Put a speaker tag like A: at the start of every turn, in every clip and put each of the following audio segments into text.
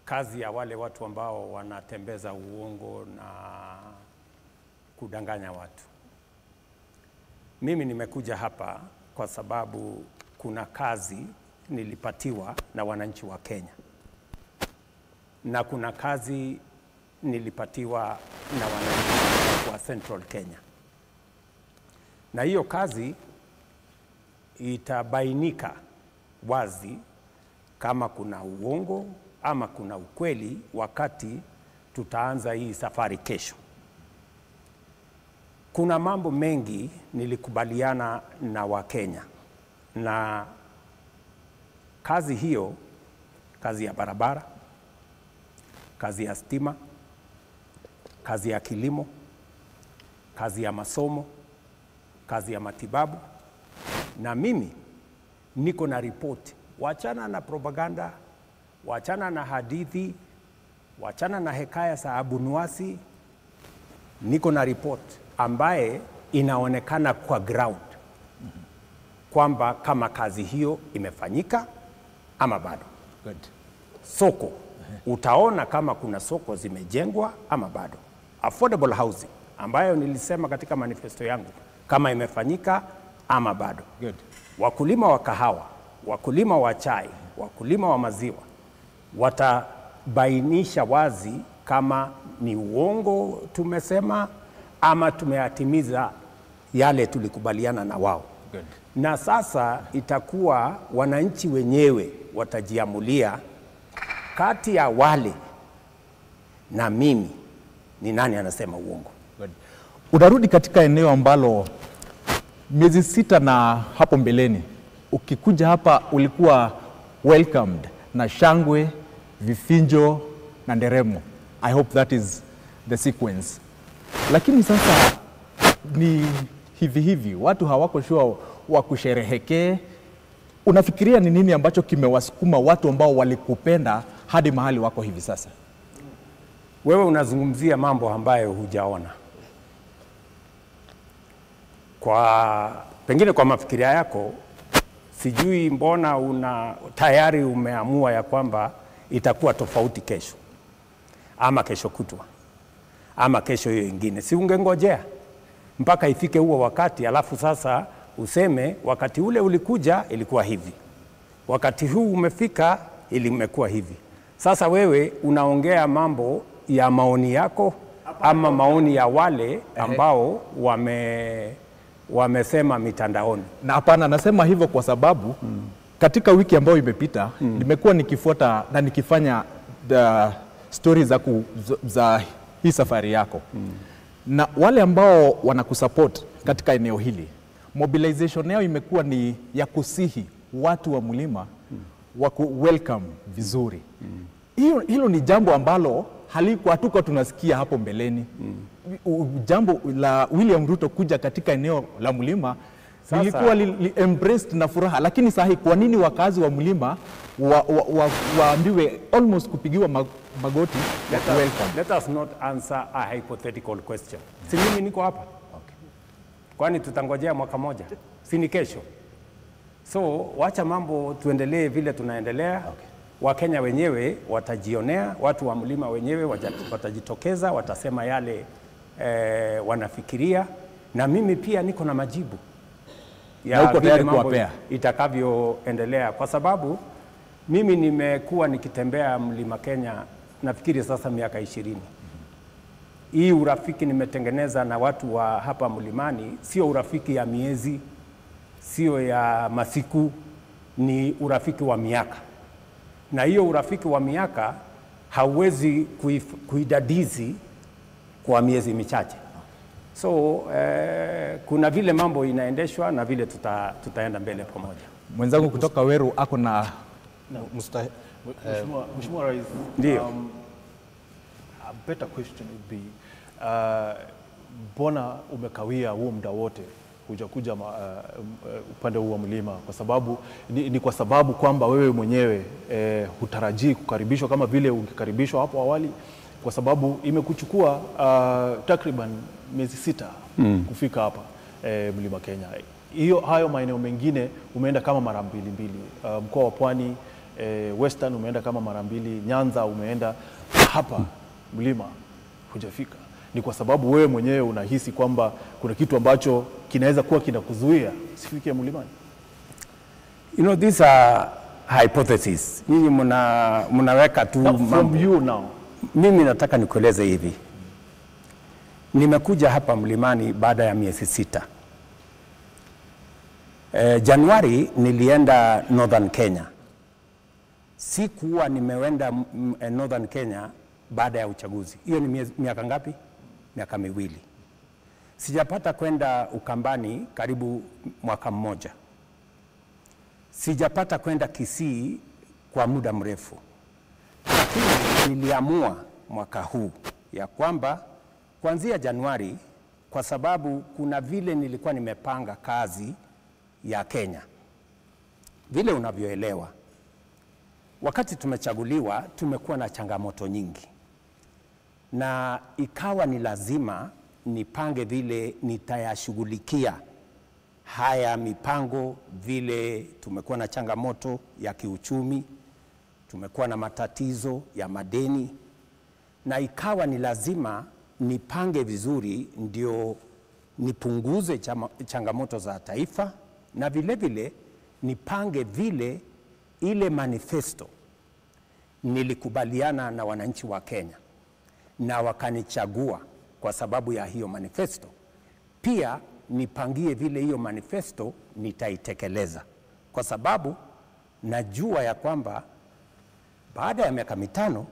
A: kazi ya wale watu ambao wanatembeza uongo na kudanganya watu. Mimi nimekuja hapa kwa sababu kuna kazi nilipatiwa na wananchi wa Kenya, na kuna kazi nilipatiwa na wananchi wa Central Kenya. Na hiyo kazi itabainika wazi kama kuna uongo ama kuna ukweli wakati tutaanza hii safari kesho. Kuna mambo mengi nilikubaliana na Wakenya, na kazi hiyo, kazi ya barabara, kazi ya stima, kazi ya kilimo, kazi ya masomo, kazi ya matibabu, na mimi niko na ripoti. Wachana na propaganda, wachana na hadithi, wachana na hekaya za Abunuwasi. Niko na ripoti ambaye inaonekana kwa ground kwamba kama kazi hiyo imefanyika ama bado.
B: Good.
A: Soko, utaona kama kuna soko zimejengwa ama bado. Affordable housing ambayo nilisema katika manifesto yangu kama imefanyika ama bado.
B: Good.
A: Wakulima wa kahawa, wakulima wa chai, wakulima wa maziwa watabainisha wazi kama ni uongo tumesema ama tumeyatimiza yale tulikubaliana na wao.
B: Good.
A: Na sasa itakuwa wananchi wenyewe watajiamulia kati ya wale na mimi ni nani anasema uongo.
B: Good. Unarudi katika eneo ambalo miezi 6 na hapo mbeleni ukikuja hapa ulikuwa welcomed na shangwe, vifinjo na nderemo. I hope that is the sequence. Lakini sasa ni hivi hivi, watu hawako sure wa kusherehekee. Unafikiria ni nini ambacho kimewasukuma watu ambao walikupenda hadi mahali wako hivi sasa?
A: Wewe unazungumzia mambo ambayo hujaona. Kwa pengine kwa mafikiria yako, sijui mbona una tayari umeamua ya kwamba itakuwa tofauti kesho ama kesho kutwa ama kesho hiyo ingine. Si ungengojea mpaka ifike huo wakati, alafu sasa useme wakati ule ulikuja ilikuwa hivi, wakati huu umefika ilimekuwa hivi. Sasa wewe unaongea mambo ya maoni yako ama maoni ya wale ambao wamesema mitandaoni.
B: Na hapana, nasema hivyo kwa sababu katika wiki ambayo imepita nimekuwa nikifuata na nikifanya the stories za hii safari yako. Na wale ambao wanakusupport katika eneo hili, mobilization yao imekuwa ni ya kusihi watu wa mlima waku welcome vizuri. Hilo ni jambo ambalo halikuwa hatuko tunasikia hapo mbeleni. Jambo la William Ruto kuja katika eneo la mlima lilikuwa embraced na furaha, lakini sahi kwa nini wakazi wa mlima waambiwe almost kupigiwa magoti?
A: Let us not answer a hypothetical question. Si mimi niko hapa.
B: Okay.
A: Kwani tutangojea mwaka moja? Si ni kesho? So wacha mambo tuendelee vile tunaendelea.
B: Okay.
A: Wakenya wenyewe watajionea, watu wa mlima wenyewe watajitokeza, watasema yale wanafikiria, na mimi pia niko na majibu
B: ya uko tayari kuwapea
A: itakavyoendelea, kwa sababu mimi nimekuwa nikitembea mlima Kenya nafikiri sasa miaka 20. Hii urafiki nimetengeneza na watu wa hapa mlimani sio urafiki ya miezi, sio ya masiku, ni urafiki wa miaka. Na hiyo urafiki wa miaka hauwezi kuidadizi kwa miezi michache. So kuna vile mambo inaendeshwa na vile tutaenda mbele pamoja.
B: Mwenzangu kutoka Weru ako na
C: Mheshimiwa Rais.
A: Ndio.
C: A better question would be mbona umekawia huo muda wote hujakuja upande huu wa mlima? Kwa sababu ni kwa sababu kwamba wewe mwenyewe hutarajii kukaribishwa kama vile ungekaribishwa hapo awali, kwa sababu imekuchukua takriban miezi 6 kufika hapa mlima Kenya. Hiyo hayo maeneo mengine umeenda kama mara mbili mbili, mkoa wa Pwani, Western umeenda kama mara mbili, Nyanza umeenda, hapa mlima hujafika. Ni kwa sababu wewe mwenyewe unahisi kwamba kuna kitu ambacho kinaweza kuwa kinakuzuia usifike mlimani?
A: You know, these are hypotheses. Nyinyi mnaweka tu
C: mambo. From you now.
A: Mimi nataka nikueleze hivi. Nimekuja hapa mlimani baada ya miezi 6. Januari nilienda Northern Kenya. Sikuwa nimeenda Northern Kenya baada ya uchaguzi. Hiyo ni miaka ngapi? Miaka 2. Sijapata kwenda Ukambani karibu mwaka mmoja. Sijapata kwenda Kisii kwa muda mrefu. Lakini niliamua mwaka huu ya kwamba kuanzia Januari, kwa sababu kuna vile nilikuwa nimepanga kazi ya Kenya. Vile unavyoelewa, wakati tumechaguliwa tumekuwa na changamoto nyingi. Na ikawa ni lazima nipange vile nitayashughulikia haya mipango. Vile tumekuwa na changamoto ya kiuchumi, tumekuwa na matatizo ya madeni, na ikawa ni lazima nipange vizuri ndio nipunguze changamoto za taifa, na vile vile nipange vile ile manifesto nilikubaliana na wananchi wa Kenya na wakanichagua kwa sababu ya hiyo manifesto. Pia nipangie vile hiyo manifesto nitaitekeleza, kwa sababu najua ya kwamba baada ya miaka 5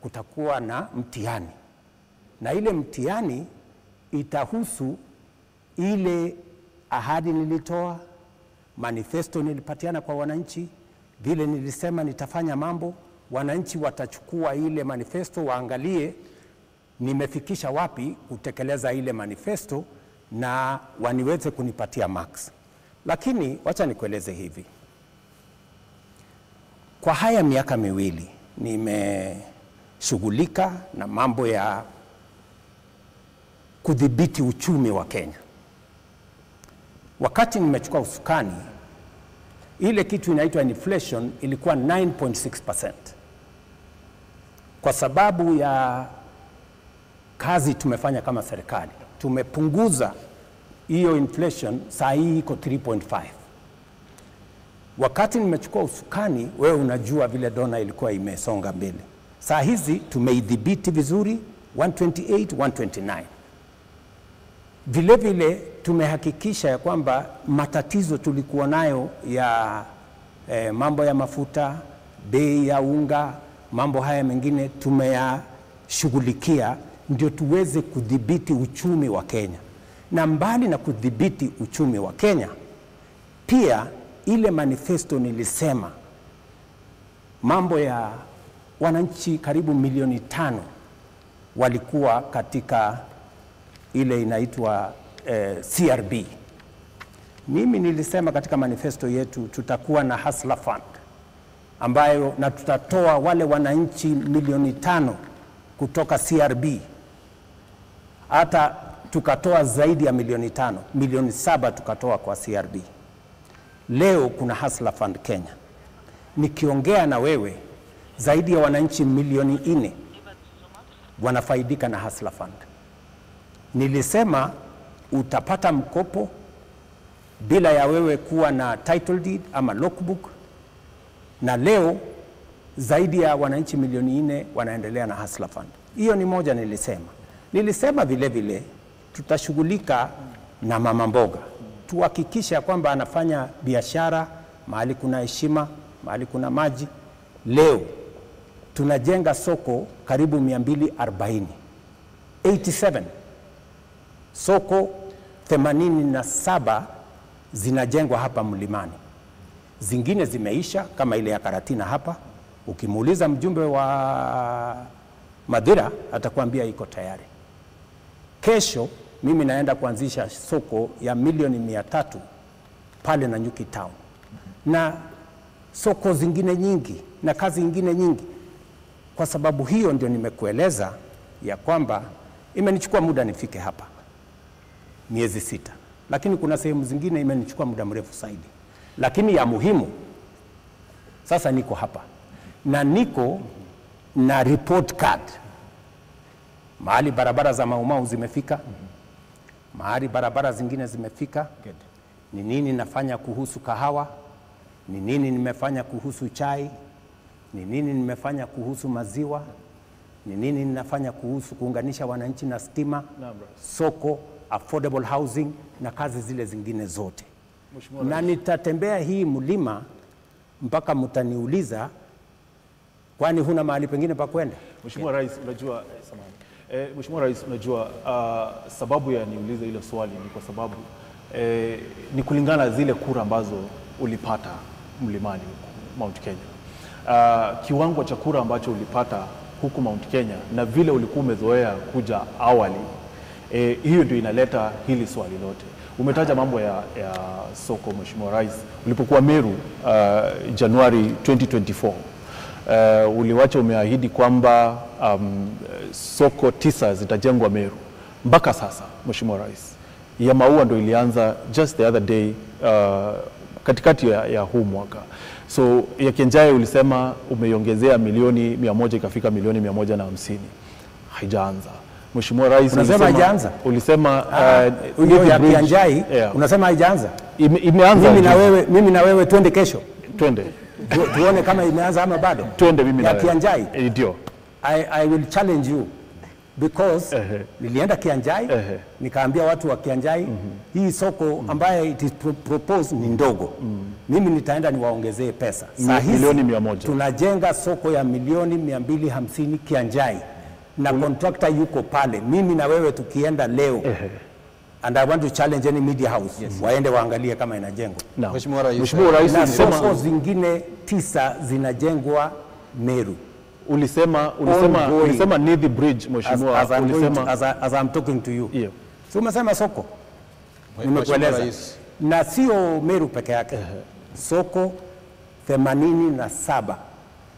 A: kutakuwa na mtihani, na ile mtihani itahusu ile ahadi nilitoa, manifesto nilipatiana kwa wananchi, vile nilisema nitafanya mambo. Wananchi watachukua ile manifesto waangalie nimefikisha wapi kutekeleza ile manifesto na waniweze kunipatia marks. Lakini wacha nikueleze hivi. Kwa haya miaka 2 nimeshughulika na mambo ya kudhibiti uchumi wa Kenya. Wakati nimechukua usukani, ile kitu inaitwa inflation ilikuwa 9.6%. Kwa sababu ya kazi tumefanya kama serikali, tumepunguza hiyo inflation, saa hii iko 3.5. Wakati nimechukua usukani, wewe unajua vile dola ilikuwa imesonga mbele. Saa hizi tumeidhibiti vizuri 128, 129. Vile vile tumehakikisha ya kwamba matatizo tulikuwa nayo ya mambo ya mafuta, bei ya unga, mambo haya mengine tumeyashughulikia ndio tuweze kudhibiti uchumi wa Kenya. Na mbali na kudhibiti uchumi wa Kenya, pia ile manifesto nilisema mambo ya wananchi karibu milioni 5 walikuwa katika ile inaitwa CRB. Mimi nilisema katika manifesto yetu tutakuwa na Hustler Fund ambayo na tutatoa wale wananchi milioni 5 kutoka CRB. Hata tukatoa zaidi ya milioni 5, milioni 7 tukatoa kwa CRB. Leo kuna Hustler Fund Kenya. Nikiongea na wewe, zaidi ya wananchi milioni 4 wanafaidika na Hustler Fund. Nilisema utapata mkopo bila ya wewe kuwa na title deed ama logbook, na leo zaidi ya wananchi milioni 4 wanaendelea na Hustler Fund. Hiyo ni moja nilisema. Nilisema vile vile tutashughulika na mama mboga, tuhakikisha kwamba anafanya biashara mahali kuna heshima, mahali kuna maji. Leo tunajenga soko karibu 240, 87 soko 87 zinajengwa hapa mlimani. Zingine zimeisha kama ile ya Karatina hapa. Ukimuuliza mjumbe wa Madhira atakwambia iko tayari. Kesho mimi naenda kuanzisha soko ya milioni 300 pale Nanyuki Town. Na soko zingine nyingi na kazi nyingine nyingi. Kwa sababu hiyo ndio nimekueleza ya kwamba imenichukua muda nifike hapa, miezi 6. Lakini kuna sehemu zingine imenichukua muda mrefu zaidi. Lakini ya muhimu, Sasa niko hapa na niko na report card, mahali barabara za Mau Mau zimefika, mahali barabara zingine zimefika. Ni nini nafanya kuhusu kahawa, ni nini nimefanya kuhusu chai, ni nini nimefanya kuhusu maziwa, ni nini ninafanya kuhusu kuunganisha wananchi na stima, soko, affordable housing na kazi zile zingine zote. Na nitatembea hii mlima mpaka mtaniuliza, kwani huna mahali pengine pa kwenda?
C: Mheshimiwa Rais, unajua samahani. Mheshimiwa Rais, unajua sababu ya niulize hilo swali ni kwa sababu ni kulingana zile kura ambazo ulipata mlimani huku Mount Kenya. Kiwango cha kura ambacho ulipata huku Mount Kenya na vile ulikuwa umezoea kuja awali, hiyo ndio inaleta hili swali lote. Umetaja mambo ya soko, Mheshimiwa Rais. Ulipokuwa Meru Januari 2024, uliwacha umeahidi kwamba soko 9 zitajengwa Meru. Mpaka sasa, Mheshimiwa Rais, ya maua ndo ilianza just the other day, katikati ya huu mwaka. So ya Kianjai ulisema umeiongezea milioni 100 ikafika milioni 150. Haijaanza. Mheshimiwa Rais,
A: unasema haijaanza?
C: Ulisema
A: hiyo ya Kianjai, unasema haijaanza?
C: Imeanza.
A: Mimi na wewe twende kesho.
C: Twende.
A: Tuone kama imeanza ama bado.
C: Twende mimi na wewe.
A: Ya Kianjai.
C: Ndio.
A: I will challenge you because nilienda Kianjai, nikaambia watu wa Kianjai hii soko ambaye it is proposed ni ndogo. Mimi nitaenda niwaongezee pesa. Saa hizi
C: milioni 100.
A: Tunajenga soko ya milioni 250 Kianjai na contractor yuko pale. Mimi na wewe tukienda leo, and I want to challenge any media house, waende waangalie kama inajengwa.
C: No.
D: Mheshimiwa Rais,
C: Mheshimiwa Rais,
A: na soko zingine 9 zinajengwa Meru.
C: Ulisema Nithi Bridge, Mheshimiwa, ulisema
A: as I'm talking to you.
C: Yeah.
A: So umesema soko. Nimekueleza. Na sio Meru peke yake. Soko 87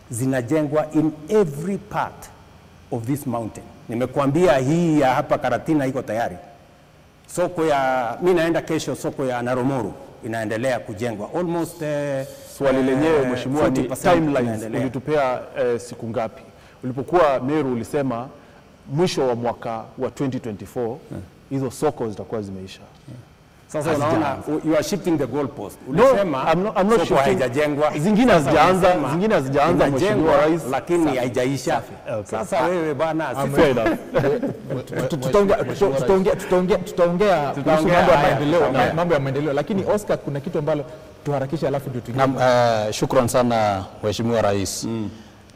A: zinajengwa in every part of this mountain. Nimekuambia hii ya hapa Karatina iko tayari. Soko ya, mimi naenda kesho soko ya Naromoru inaendelea kujengwa. Almost
C: swali lenyewe Mheshimiwa ni timelines. Ulitupea siku ngapi? Ulipokuwa Meru ulisema mwisho wa mwaka wa 2024 hizo soko zitakuwa zimeisha.
A: Sasa unaona you are shifting the goalpost. Ulisema
C: no, I'm not
A: soko haijajengwa.
C: Zingine hazijaanza Mheshimiwa Rais,
A: lakini haijaisha. Sasa wewe bwana,
B: tutaongea kuhusu mambo ya maendeleo, lakini Oscar kuna kitu ambalo tuharakishe alafu ndio tuingie.
D: Shukran sana Mheshimiwa Rais.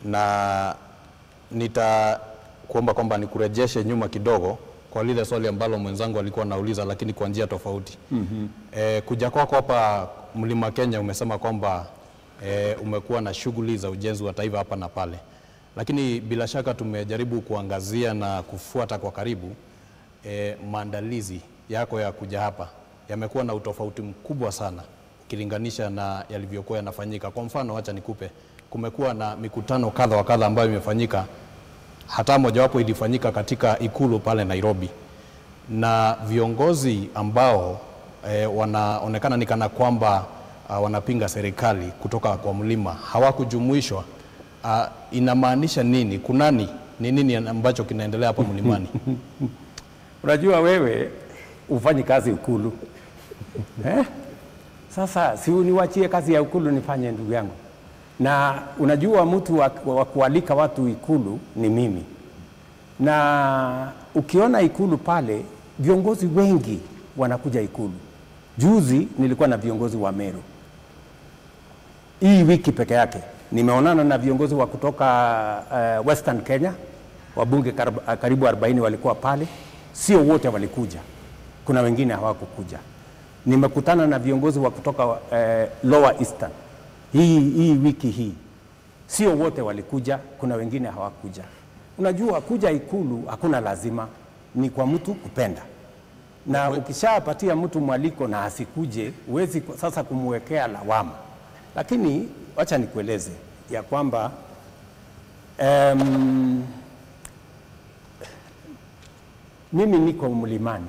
D: Na nitakuomba kwamba nikurejeshe nyuma kidogo kwa lile swali ambalo mwenzangu alikuwa anauliza, lakini kwa njia tofauti. Kuja kwako hapa Mlima Kenya umesema kwamba umekuwa na shughuli za ujenzi wa taifa hapa na pale. Lakini bila shaka tumejaribu kuangazia na kufuata kwa karibu maandalizi yako ya kuja hapa yamekuwa na utofauti mkubwa sana ukilinganisha na yalivyokuwa yanafanyika. Kwa mfano, acha nikupe, kumekuwa na mikutano kadha wa kadha ambayo imefanyika, hata mojawapo ilifanyika katika Ikulu pale Nairobi, na viongozi ambao wanaonekana ni kana kwamba wanapinga serikali kutoka kwa mlima hawakujumuishwa. Inamaanisha nini? Kunani? Ni nini ambacho kinaendelea hapa mlimani?
A: Unajua wewe ufanyi kazi Ikulu. Sasa si uniwachie kazi ya Ikulu nifanye, ndugu yangu. Na unajua mtu wa kualika watu Ikulu ni mimi. Na ukiona Ikulu pale, viongozi wengi wanakuja Ikulu. Juzi nilikuwa na viongozi wa Meru. Hii wiki peke yake nimeonana na viongozi wa kutoka Western Kenya, wabunge karibu 40 walikuwa pale. Sio wote walikuja, kuna wengine hawakukuja. Nimekutana na viongozi wa kutoka Lower Eastern hii wiki hii. Sio wote walikuja, kuna wengine hawakuja. Unajua kuja Ikulu hakuna lazima, ni kwa mtu kupenda. Na ukishapatia mtu mwaliko na asikuje, huwezi sasa kumwekea lawama. Lakini wacha nikueleze ya kwamba mimi niko mlimani.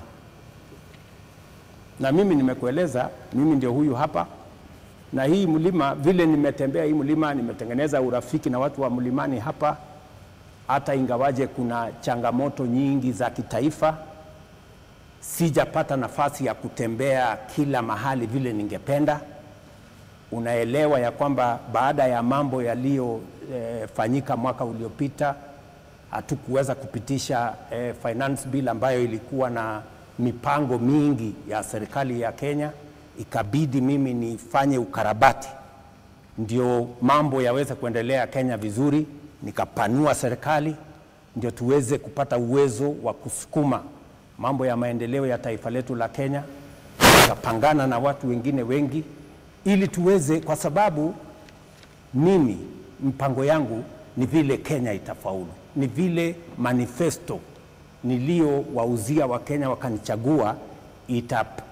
A: Na mimi nimekueleza, mimi ndio huyu hapa. Na hii mlima, vile nimetembea hii mlima, nimetengeneza urafiki na watu wa mlimani hapa, hata ingawaje kuna changamoto nyingi za kitaifa, sijapata nafasi ya kutembea kila mahali vile ningependa. Unaelewa ya kwamba baada ya mambo yaliyofanyika mwaka uliopita, hatukuweza kupitisha finance bill ambayo ilikuwa na mipango mingi ya serikali ya Kenya. Ikabidi mimi nifanye ukarabati ndio mambo yaweze kuendelea Kenya vizuri. Nikapanua serikali ndio tuweze kupata uwezo wa kusukuma mambo ya maendeleo ya taifa letu la Kenya. Nikapangana na watu wengine wengi ili tuweze, kwa sababu mimi mpango yangu ni vile Kenya itafaulu, ni vile manifesto nilio wauzia wa Kenya wakanichagua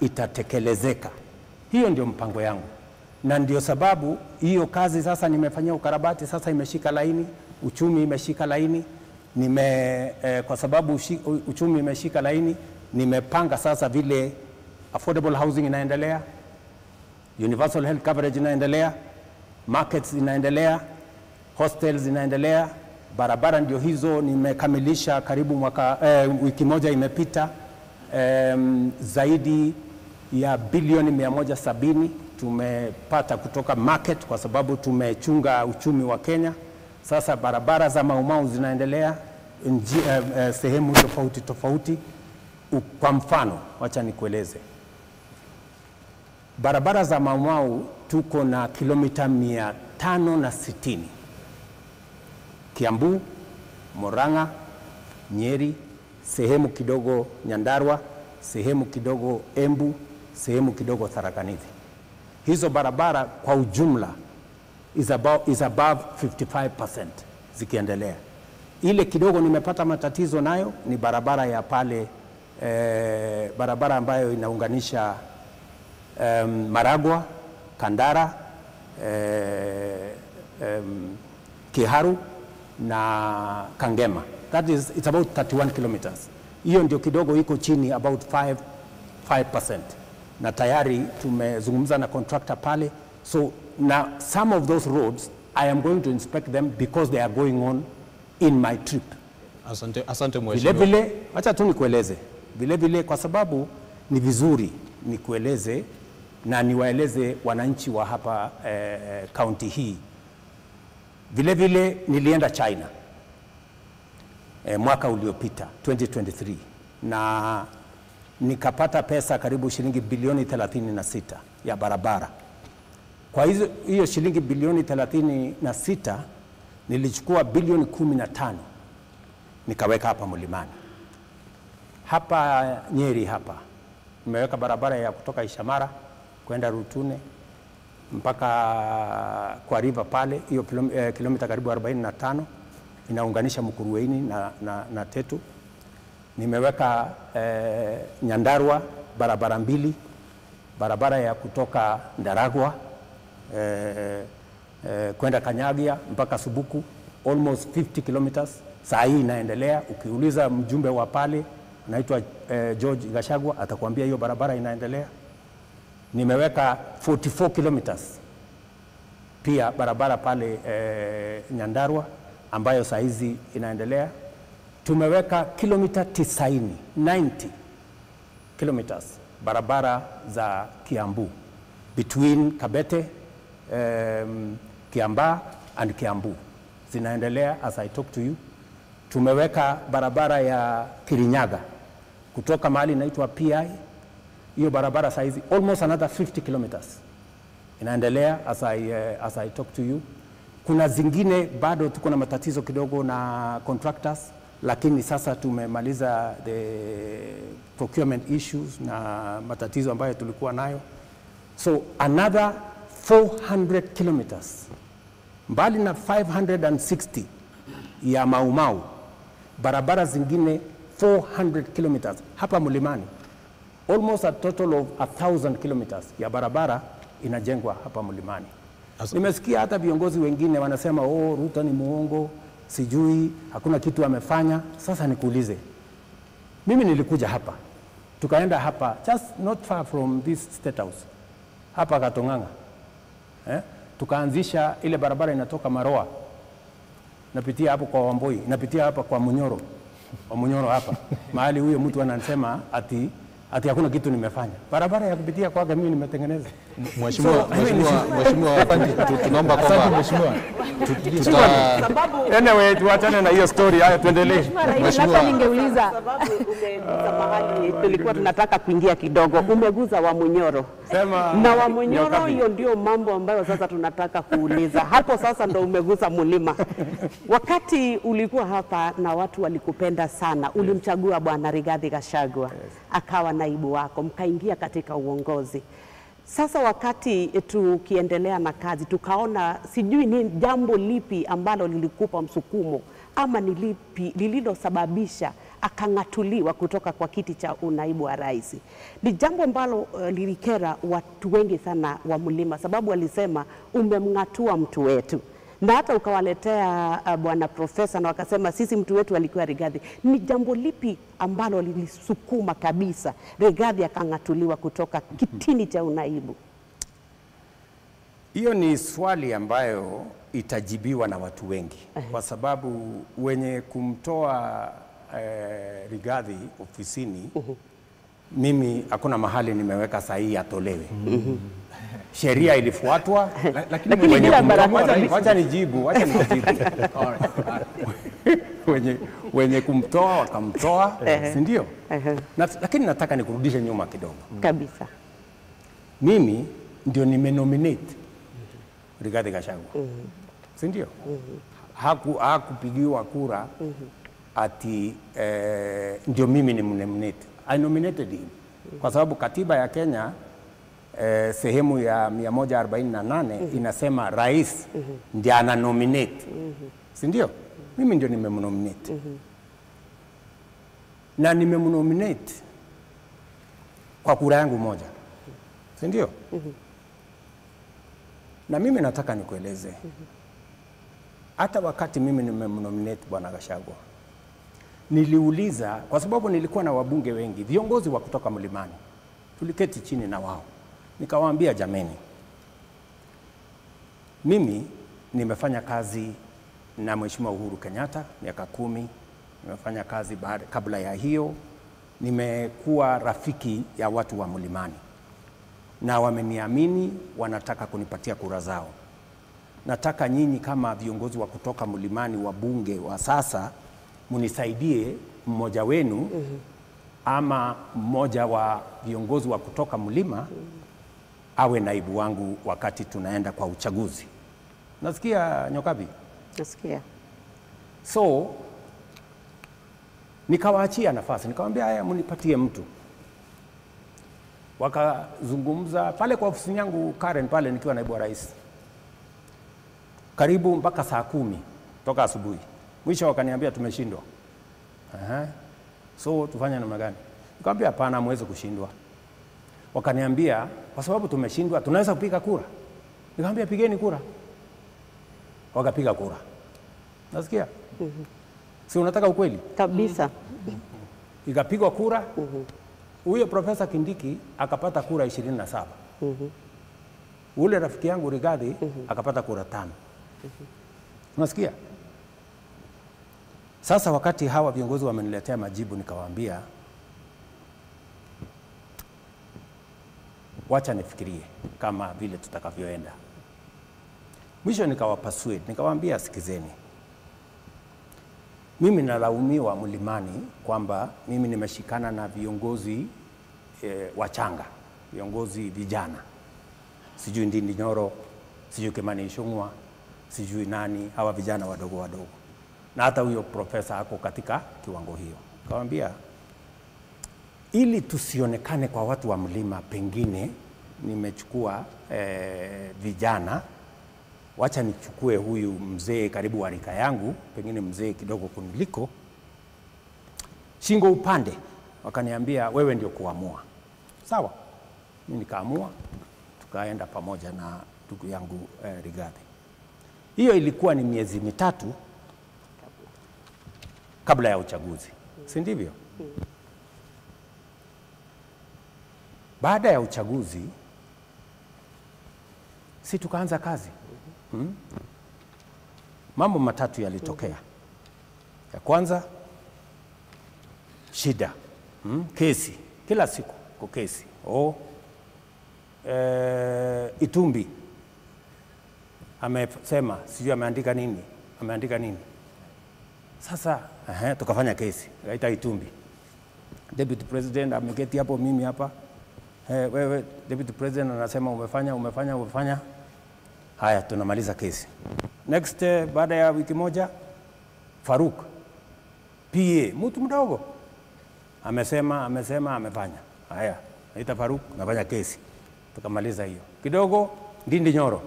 A: itatekelezeka. Hiyo ndio mpango yangu, na ndio sababu hiyo kazi sasa nimefanyia ukarabati, sasa imeshika laini, uchumi imeshika laini. Kwa sababu uchumi imeshika laini, nimepanga sasa vile affordable housing inaendelea, universal health coverage inaendelea, markets inaendelea, hostels inaendelea, barabara ndio hizo nimekamilisha karibu mwaka, wiki moja imepita, zaidi ya bilioni 170 tumepata kutoka market kwa sababu tumechunga uchumi wa Kenya. Sasa barabara za Maumau zinaendelea sehemu tofauti tofauti. Kwa mfano, wacha nikueleze, barabara za Maumau tuko na kilomita 560, Kiambu, Murang'a, Nyeri, sehemu kidogo Nyandarua, sehemu kidogo Embu, sehemu kidogo Tharaka Nithi. Hizo barabara kwa ujumla is above 55% zikiendelea. Ile kidogo nimepata matatizo nayo ni barabara ya pale barabara ambayo inaunganisha Maragua, Kandara, Kiharu na Kangema. That is, it's about 31 kilometers. Hiyo ndio kidogo iko chini about 5%. Na tayari tumezungumza na contractor pale. So now some of those roads I am going to inspect them because they are going on in my trip.
D: Asante, asante
A: Vile
D: mheshimiwa.
A: vile, acha tu nikueleze vile vile, kwa sababu ni vizuri nikueleze na niwaeleze wananchi wa hapa kaunti hii. Vile vile nilienda China mwaka uliopita 2023 na nikapata pesa karibu shilingi bilioni 36 ya barabara. Kwa hizo hiyo shilingi bilioni 36 nilichukua bilioni 15 nikaweka hapa mlimani. Hapa Nyeri hapa nimeweka barabara ya kutoka Ishamara kwenda Rutune mpaka kwa river pale, hiyo kilomita karibu 45 inaunganisha Mukurweini na Tetu. Nimeweka Nyandarua barabara mbili, barabara ya kutoka Ndaragwa kwenda Kanyagia mpaka Subuku almost 50 kilometers. Saa hii inaendelea. Ukiuliza mjumbe wa pale anaitwa George Gachagua atakwambia hiyo barabara inaendelea. Nimeweka 44 kilometers pia barabara pale Nyandarua ambayo saa hizi inaendelea. Tumeweka kilomita 90, 90 kilometers barabara za Kiambu between Kabete, Kiambaa and Kiambu zinaendelea as I talk to you. Tumeweka barabara ya Kirinyaga kutoka mahali inaitwa PI, hiyo barabara saa hizi almost another 50 kilometers inaendelea as I talk to you. Kuna zingine bado tuko na matatizo kidogo na contractors, lakini sasa tumemaliza the procurement issues na matatizo ambayo tulikuwa nayo. So another 400 kilometers mbali na 560 ya Maumau, barabara zingine 400 kilometers hapa mlimani, almost a total of 1000 kilometers ya barabara inajengwa hapa mlimani. Nimesikia hata viongozi wengine wanasema, "Oh, Ruto ni muongo, sijui hakuna kitu amefanya." Sasa nikuulize, mimi nilikuja hapa, tukaenda hapa just not far from this State House hapa Katong'ang'a. Tukaanzisha ile barabara inatoka Maroa, napitia hapo kwa Wamboi, napitia hapa kwa Munyoro, wa Munyoro hapa mahali huyo mtu anasema ati hakuna kitu nimefanya. Barabara ya kupitia kwake mimi nimetengeneza.
D: Mheshimiwa, tunaomba kwamba mheshimiwa
A: anyway, tuachane na hiyo story, haya tuendelee.
E: Mheshimiwa, ningeuliza
F: sababu umeguza mahali tulikuwa tunataka kuingia kidogo. Umeguza wa Munyoro.
A: Sema,
F: na wa Munyoro hiyo ndio mambo ambayo sasa tunataka kuuliza. Hapo sasa ndo umeguza mlima. Wakati ulikuwa hapa na watu walikupenda sana, ulimchagua Bwana Rigathi Gachagua akawa naibu wako, mkaingia katika uongozi. Sasa wakati tukiendelea na kazi tukaona, sijui ni jambo lipi ambalo lilikupa msukumo ama ni lipi lililosababisha akang'atuliwa kutoka kwa kiti cha unaibu wa rais. Ni jambo ambalo lilikera watu wengi sana wa mlima, sababu walisema umemng'atua mtu wetu, na hata ukawaletea bwana profesa na wakasema sisi mtu wetu alikuwa Rigathi. Ni jambo lipi ambalo lilisukuma kabisa Rigathi akang'atuliwa kutoka kitini cha unaibu?
A: Hiyo ni swali ambayo itajibiwa na watu wengi, kwa sababu wenye kumtoa Rigathi ofisini, mimi hakuna mahali nimeweka sahihi atolewe. Sheria ilifuatwa,
E: lakini bila baraka.
A: Wacha nijibu. Wenye kumtoa wakamtoa, si ndio? Lakini nataka nikurudishe nyuma kidogo.
F: Kabisa.
A: Mimi ndio nimenominate Rigathi Gachagua. Si ndio? Hakupigiwa kura ati ndio mimi nimnominate. I nominated him. Kwa sababu katiba ya Kenya sehemu ya 148 inasema rais ndiye ana nominate. Si ndio? Mimi ndio nimemnominate. Na nimemnominate kwa kura yangu moja. Si ndio? Na mimi nataka nikueleze. Hata wakati mimi nimemnominate Bwana Gachagua, niliuliza kwa sababu nilikuwa na wabunge wengi, viongozi wa kutoka mlimani. Tuliketi chini na wao. Nikawaambia, jameni, mimi nimefanya kazi na Mheshimiwa Uhuru Kenyatta miaka 10, nimefanya kazi kabla ya hiyo, nimekuwa rafiki ya watu wa mlimani na wameniamini, wanataka kunipatia kura zao. Nataka nyinyi kama viongozi wa kutoka mlimani, wabunge wa sasa, munisaidie mmoja wenu ama mmoja wa viongozi wa kutoka mlima awe naibu wangu wakati tunaenda kwa uchaguzi. Nasikia Nyokabi?
F: Nasikia.
A: So nikawaachia nafasi, nikamwambia haya, mnipatie mtu. Wakazungumza pale kwa ofisi yangu Karen pale nikiwa naibu wa rais. Karibu mpaka saa 10 toka asubuhi. Mwisho wakaniambia tumeshindwa. So tufanye namna gani? Nikamwambia hapana, hamwezi kushindwa. Wakaniambia kwa sababu tumeshindwa tunaweza kupiga kura. Nikamwambia pigeni kura. Wakapiga kura. Nasikia? Si unataka ukweli?
F: Kabisa.
A: Ikapigwa kura. Huyo Profesa Kindiki akapata kura 27. Ule rafiki yangu Rigathi akapata kura 5. Unasikia? Sasa wakati hawa viongozi wameniletea majibu, nikawaambia wacha nifikirie kama vile tutakavyoenda. Mwisho nikawapasue, nikawaambia sikizeni. Mimi nalaumiwa mlimani kwamba mimi nimeshikana na viongozi wachanga, viongozi vijana. Sijui Ndindi Nyoro, sijui Kimani Ichung'wa, sijui nani, hawa vijana wadogo wadogo. Na hata huyo profesa ako katika kiwango hiyo. Nikamwambia ili tusionekane kwa watu wa mlima, pengine nimechukua vijana, wacha nichukue huyu mzee karibu wa rika yangu, pengine mzee kidogo kuniliko, shingo upande. Wakaniambia wewe ndio kuamua. Sawa. Mimi nikaamua, tukaenda pamoja na ndugu yangu Rigathi. Hiyo ilikuwa ni miezi 3 kabla ya uchaguzi. Si ndivyo? Baada ya uchaguzi Si tukaanza kazi. Mambo matatu yalitokea. Ya kwanza, shida. Kesi. Kila siku kwa kesi. Itumbi amesema, sijui ameandika nini, ameandika nini. Sasa tukafanya kesi, kaita Itumbi. Deputy President ameketi hapo, mimi hapa. Wewe Deputy President anasema umefanya, umefanya, umefanya. Haya, tunamaliza kesi. Next, baada ya wiki moja, Faruk PA, mtu mdogo, amesema, amesema, amefanya. Haya, naita Faruk, nafanya kesi. Tukamaliza hiyo. Kidogo, Ndindi Nyoro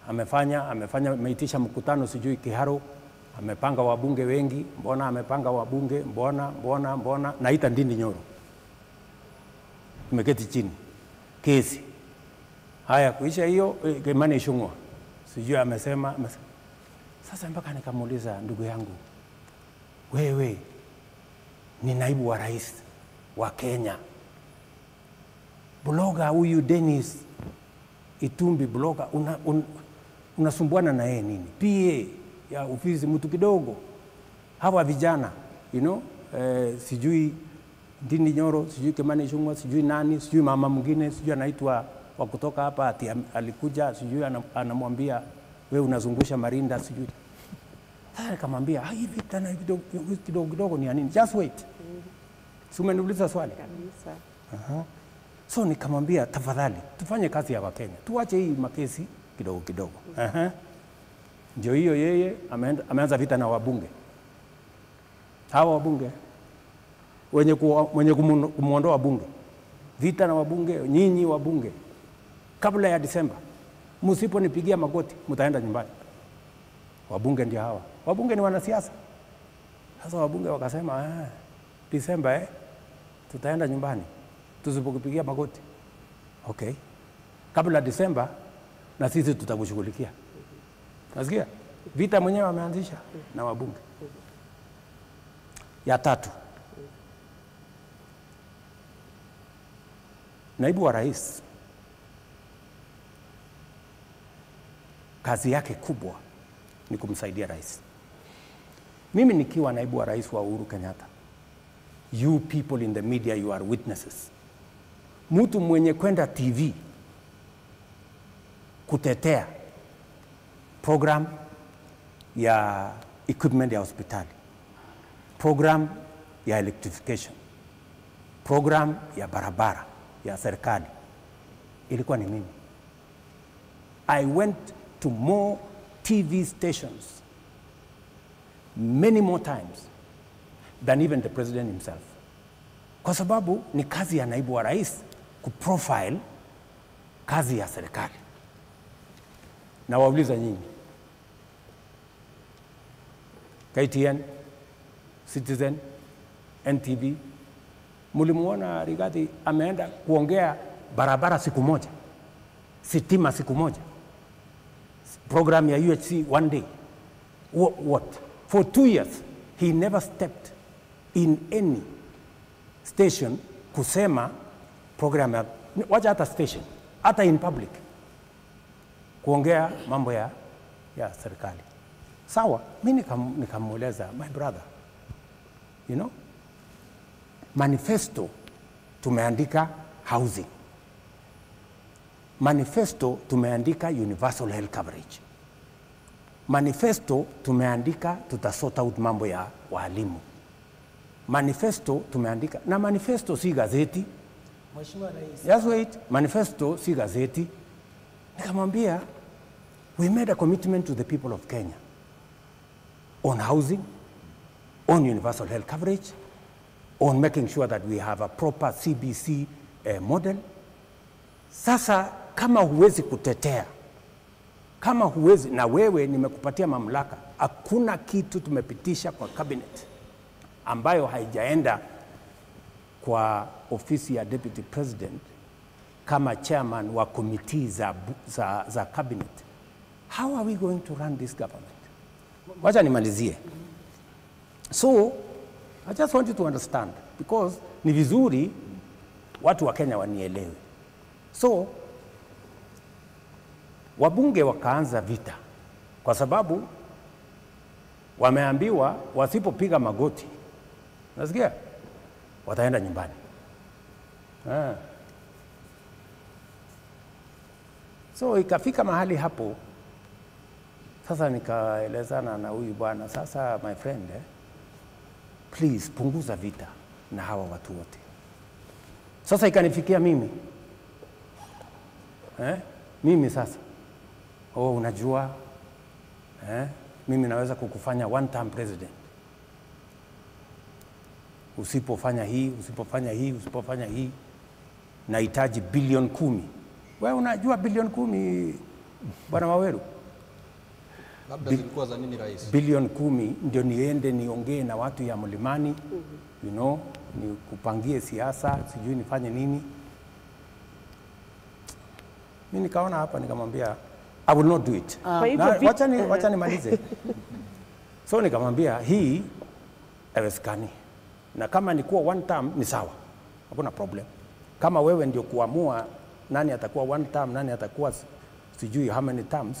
A: amefanya, amefanya, ameitisha mkutano sijui Kiharu, amepanga wabunge wengi, mbona amepanga wabunge, mbona, mbona, mbona, naita Ndindi Nyoro. Tumeketi chini. Kesi. Haya, kuisha hiyo, Kimani Ichung'wah sijui amesema, amesema. Sasa mpaka nikamuuliza ndugu yangu, wewe ni naibu wa rais wa Kenya. Bloga huyu Dennis Itumbi bloga, unasumbuana na yeye nini? PA ya ofisi mtu kidogo. Hawa vijana, you know, sijui Ndindi Nyoro, sijui Kimani Ichung'wah, sijui nani, sijui mama mwingine, sijui anaitwa wa kutoka hapa ati alikuja, sijui anamwambia wewe unazungusha marinda sijui. Sasa nikamwambia, hivi tena kidogo kidogo ni ya nini? Just wait. Si umeniuliza swali?
F: Kabisa.
A: So nikamwambia tafadhali tufanye kazi ya Wakenya. Tuache hii makesi kidogo kidogo. Ndio hiyo yeye ameanza vita na wabunge. Hawa wabunge wenye kumuondoa wabunge. Vita na wabunge, nyinyi wabunge. Kabla ya Disemba msiponipigia magoti mtaenda nyumbani. Wabunge ndio hawa. Wabunge ni wanasiasa. Sasa wabunge wakasema, Disemba tutaenda nyumbani tusipokupigia magoti. Okay. Kabla Disemba na sisi tutakushughulikia. Nasikia? Vita mwenyewe ameanzisha na wabunge. Ya tatu, naibu wa rais kazi yake kubwa ni kumsaidia rais. Mimi nikiwa naibu wa rais wa Uhuru Kenyatta, you people in the media, you are witnesses. Mtu mwenye kwenda TV kutetea program ya equipment ya hospitali, program ya electrification, program ya barabara ya serikali, ilikuwa ni mimi. I went to more TV stations many more times than even the president himself. Kwa sababu ni kazi ya naibu wa rais kuprofile kazi ya serikali. Na wauliza nyinyi, KTN, Citizen, NTV, mulimuona Rigathi ameenda kuongea barabara siku moja, sitima siku moja, program ya UHC one day? What? For 2 years, he never stepped in any station kusema program ya, wacha hata station, hata in public, kuongea mambo ya serikali. Sawa, mimi nikamueleza, my brother, you know, manifesto tumeandika housing, manifesto tumeandika universal health coverage, manifesto tumeandika tutasort out mambo ya walimu, manifesto tumeandika, na manifesto si gazeti.
G: Mheshimiwa Rais.
A: Just wait, manifesto si gazeti. Nikamwambia, we made a commitment to the people of Kenya on housing, on universal health coverage, on making sure that we have a proper CBC model. Sasa kama huwezi kutetea, kama huwezi, na wewe nimekupatia mamlaka, hakuna kitu tumepitisha kwa cabinet ambayo haijaenda kwa ofisi ya Deputy President kama chairman wa committee za cabinet. How are we going to run this government? Wacha nimalizie. So, I just want you to understand, because ni vizuri watu wa Kenya wanielewe. So, Wabunge wakaanza vita kwa sababu wameambiwa wasipopiga magoti, nasikia, wataenda nyumbani. So ikafika mahali hapo, sasa nikaelezana na huyu bwana, sasa my friend, please punguza vita na hawa watu wote. Sasa ikanifikia mimi. Mimi sasa, oh, unajua, mimi naweza kukufanya one term president. Usipofanya hii, usipofanya hii, usipofanya hii, nahitaji bilioni 10. Wewe unajua bilioni 10, Bwana Waweru?
D: Labda zilikuwa za nini, Rais?
A: Bilioni 10 ndio niende niongee na watu ya mlimani, you know, nikupangie siasa, sijui nifanye nini. Mimi nikaona hapa nikamwambia I will not do it. Wacha nimalize. So nikamwambia hii haiwezekani. Na kama ni kuwa one term ni sawa. Hakuna problem. Kama wewe ndio kuamua nani atakuwa one term, nani atakuwa sijui how many terms,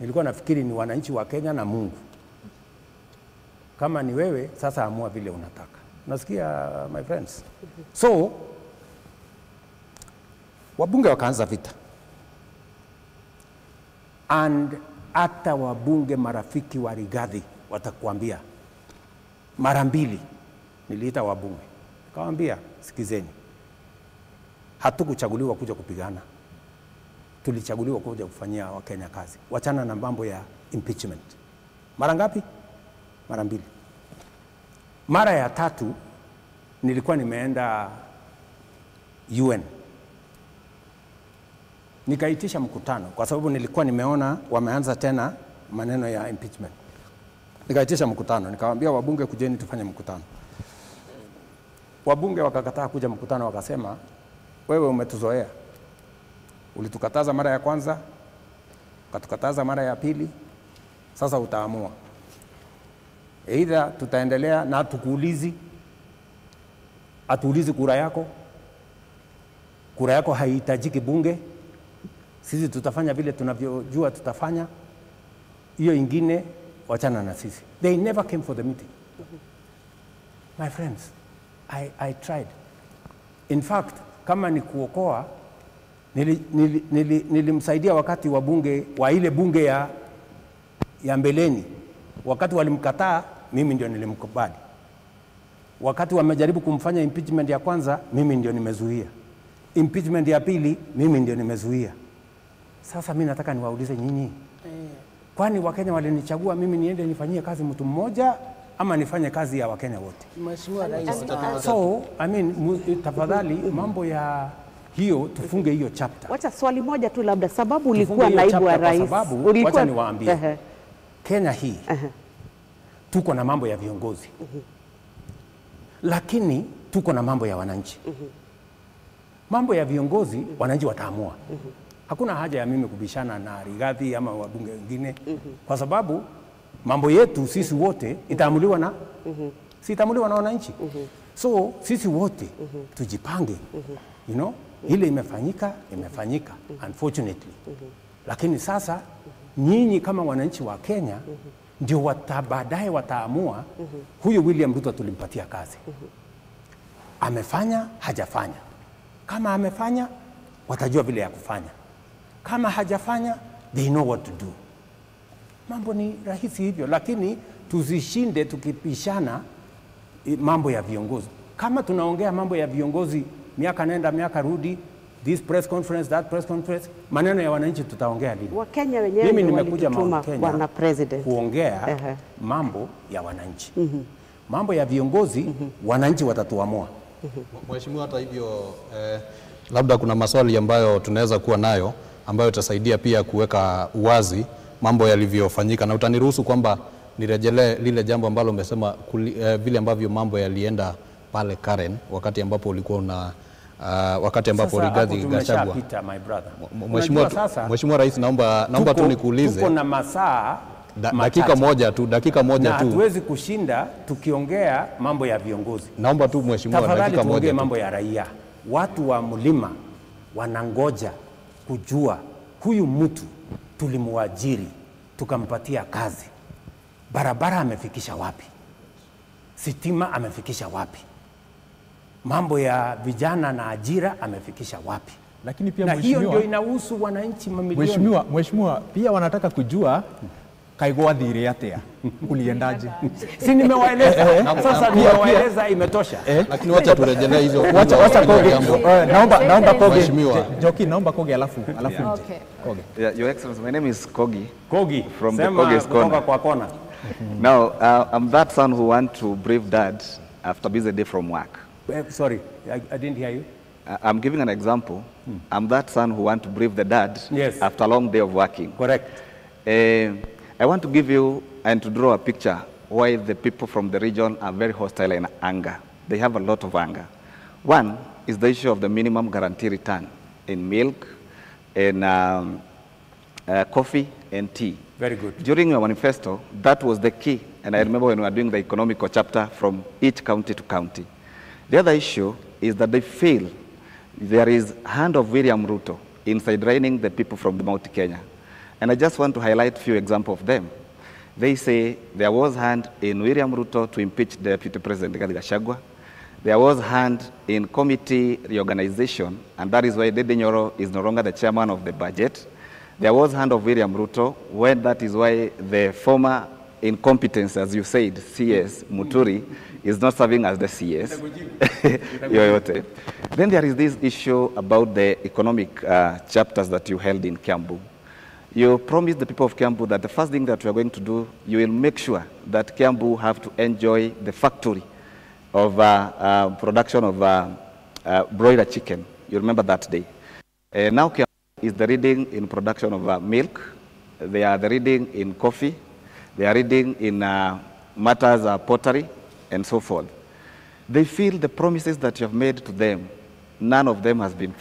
A: nilikuwa nafikiri ni wananchi wa Kenya na Mungu. Kama ni wewe sasa amua vile unataka. Nasikia my friends. So wabunge wakaanza vita. And hata wabunge marafiki wa Rigathi watakuambia mara mbili niliita wabunge. Nikamwambia sikizeni. Hatukuchaguliwa kuja kupigana. Tulichaguliwa kuja kufanyia Wakenya kazi. Wachana na mambo ya impeachment. Mara ngapi? Mara mbili. Mara ya tatu nilikuwa nimeenda UN. Nikaitisha mkutano kwa sababu nilikuwa nimeona wameanza tena maneno ya impeachment. Nikaitisha mkutano, nikawaambia wabunge kujeni tufanye mkutano. Wabunge wakakataa kuja mkutano, wakasema wewe umetuzoea. Ulitukataza mara ya kwanza, ukatukataza mara ya pili, sasa utaamua. Either tutaendelea na tukuulizi, atuulizi kura yako. Kura yako haihitajiki bunge. Sisi tutafanya vile tunavyojua tutafanya. Hiyo ingine wachana na sisi. They never came for the meeting. My friends, I tried. In fact, kama ni kuokoa, nilimsaidia wakati wa bunge, wa ile bunge ya mbeleni. Wakati walimkataa, mimi ndio nilimkubali. Wakati wamejaribu kumfanya impeachment ya kwanza, mimi ndio nimezuia. Impeachment ya pili, mimi ndio nimezuia. Sasa mimi nataka niwaulize nyinyi. Kwani Wakenya walinichagua mimi niende nifanyie kazi mtu mmoja ama nifanye kazi ya Wakenya wote?
G: Mheshimiwa Rais.
A: So, I mean, tafadhali mambo ya hiyo tufunge hiyo chapter.
F: Wacha swali moja tu labda, sababu ulikuwa naibu wa rais.
A: Sababu wacha niwaambie. Kenya hii tuko na mambo ya viongozi. Lakini tuko na mambo ya wananchi. Mambo ya viongozi wananchi wataamua. Hakuna haja ya mimi kubishana na Rigathi ama wabunge wengine kwa sababu mambo yetu sisi wote itaamuliwa na si itaamuliwa na wananchi. So sisi wote tujipange. You know, ile imefanyika, imefanyika unfortunately. Lakini sasa nyinyi kama wananchi wa Kenya ndio baadaye wataamua huyu William Ruto tulimpatia kazi. Amefanya, hajafanya. Kama amefanya, watajua vile ya kufanya. Kama hajafanya, they know what to do. Mambo ni rahisi hivyo, lakini tuzishinde tukipishana mambo ya viongozi. Kama tunaongea mambo ya viongozi miaka nenda miaka rudi, this press conference, that press conference, maneno ya wananchi tutaongea lini?
F: Wakenya wenyewe
A: mimi nimekuja
F: Bwana President
A: kuongea mambo ya wananchi. Mambo ya viongozi wananchi watatuamua.
D: Mheshimiwa, hata hivyo labda kuna maswali ambayo tunaweza kuwa nayo ambayo itasaidia pia kuweka uwazi mambo yalivyofanyika, na utaniruhusu kwamba nirejelee lile jambo ambalo umesema vile ambavyo mambo yalienda pale Karen wakati ambapo ulikuwa una wakati ambapo Rigathi Gachagua.
A: My brother.
D: Mheshimiwa Rais, naomba tu nikuulize.
A: Tuko na masaa
D: dakika moja tu, dakika moja tu.
A: Hatuwezi kushinda tukiongea mambo ya viongozi.
D: Naomba tu mheshimiwa, dakika moja tu.
A: Mambo ya raia. Watu wa mlima wanangoja kujua Huyu mtu tulimuajiri, tukampatia kazi. Barabara amefikisha wapi? Sitima amefikisha wapi? Mambo ya vijana na ajira amefikisha wapi?
B: Lakini pia
A: na hiyo ndio inahusu wananchi mamilioni.
B: Mheshimiwa, pia wanataka kujua kaigwa thire atia, uliendaje?
A: Si nimewaeleza. Sasa nimewaeleza, imetosha.
D: Lakini wacha turejelee hizo.
B: Wacha Koge. Naomba Koge. Joki, naomba Koge alafu nje. Koge.
G: Yeah, Your Excellency, my name is Kogi.
A: Kogi.
G: From the Kogi's corner.
A: Kwa kona.
G: Now, I'm that son who want to brief dad after busy day from work.
A: Sorry, I didn't hear you.
G: I'm giving an example. I'm that son who want to brief the dad after a long day of working.
A: Correct.
G: I want to give you and to draw a picture why the people from the region are very hostile in anger. They have a lot of anger. One is the issue of the minimum guarantee return in milk, in coffee, and tea.
A: Very good.
G: During your manifesto, that was the key. And I remember when we were doing the economical chapter from each county to county. The other issue is that they feel there is hand of William Ruto in sidelining the people from the Mount Kenya. And I just want to highlight a few examples of them. They say there was hand in William Ruto to impeach Deputy President Rigathi Gachagua. There was hand in committee reorganization, and that is why Ndindi Nyoro is no longer the chairman of the budget. There was hand of William Ruto, when that is why the former incompetence, as you said, CS Muturi, is not serving as the CS. Yoyote. Then there is this issue about the economic chapters that you held in Kiambu. You promised the people of Kiambu that the first thing that you are going to do, you will make sure that Kiambu have to enjoy the factory of production of broiler chicken. You remember that day. Now Kiambu is the leading in production of milk. They are the leading in coffee. They are leading in matters pottery and so forth. They feel the promises that you have made to them, none of them has been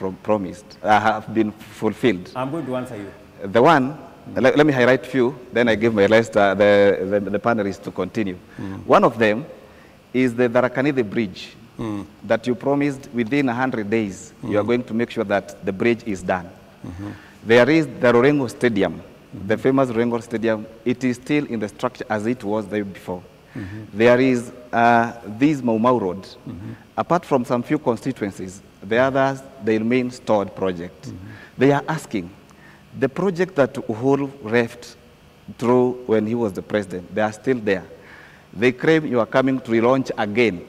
G: have been fulfilled.
A: I'm going to answer you.
G: The one, let me highlight few, then I give my list, the panelists to continue. One of them is the Tharaka Nithi Bridge that you promised within 100 days, you are going to make sure that the bridge is done. There is the Rurengo Stadium, the famous Rurengo Stadium. It is still in the structure as it was there before. There is this Mau Mau Road. Apart from some few constituencies, the others, they remain stored project. They are asking, the project that Uhuru left through when he was the president, they are still there. They claim you are coming to relaunch again.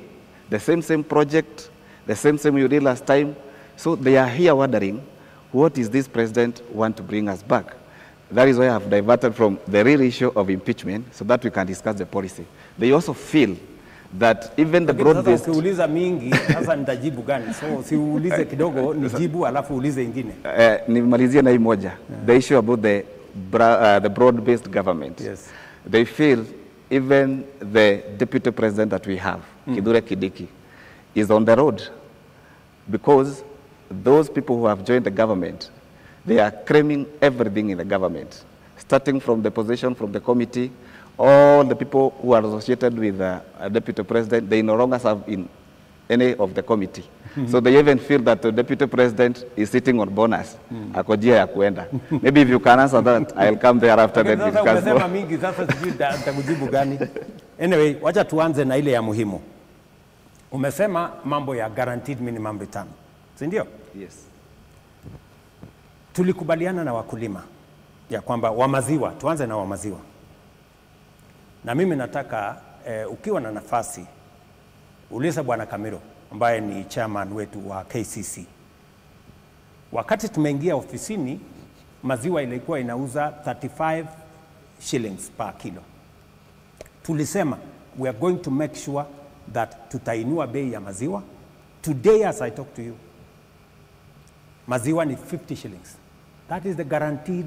G: The same project, the same you did last time. So they are here wondering, what is this president want to bring us back? That is why I have diverted from the real issue of impeachment so that we can discuss the policy. They also feel that even the broad-based...
A: Ukiuliza mingi, sasa nitajibu gani? So, siulize kidogo, nijibu, alafu ulize ingine.
G: Nimalizie na hii moja. The issue about the broad-based government.
A: Yes.
G: They feel even the deputy president that we have, Kithure Kindiki, is on the road because those people who have joined the government, they are claiming everything in the government, starting from the position, from the committee, all the people who are associated with the deputy president, they no longer serve in any of the committee. So they even feel that the deputy president is sitting on bonus. Akojia ya kuenda. Maybe if you can answer that, I'll come there after the discussion.
A: Mingi, sasa sijui nitakujibu gani. Anyway, wacha tuanze na ile ya muhimu. Umesema mambo ya guaranteed minimum return. Si ndio?
G: Yes.
A: Tulikubaliana na wakulima ya kwamba wa maziwa, tuanze na wa maziwa. Na mimi nataka ukiwa na nafasi uliza Bwana Kamiro ambaye ni chairman wetu wa KCC. Wakati tumeingia ofisini maziwa ilikuwa inauza 35 shillings per kilo. Tulisema we are going to make sure that tutainua bei ya maziwa. Today as I talk to you, maziwa ni 50 shillings. That is the guaranteed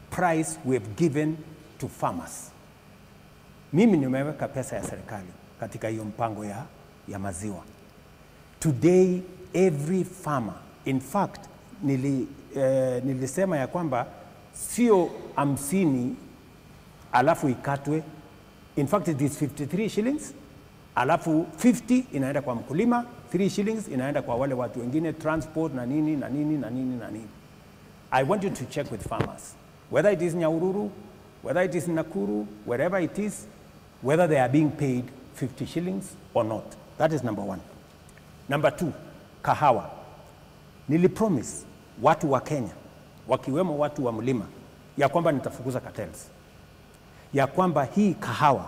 A: price we have given to farmers. Mimi nimeweka pesa ya serikali katika hiyo mpango ya maziwa. Today every farmer, in fact nilisema ya kwamba sio 50 alafu ikatwe. In fact it is 53 shillings alafu 50 inaenda kwa mkulima, 3 shillings inaenda kwa wale watu wengine, transport na nini na nini na nini na nini. I want you to check with farmers, whether it is Nyahururu, whether it is Nakuru, wherever it is, whether they are being paid 50 shillings or not. That is number one. Number two, kahawa. Nilipromise watu wa Kenya, wakiwemo watu wa mlima, ya kwamba nitafukuza cartels, ya kwamba hii kahawa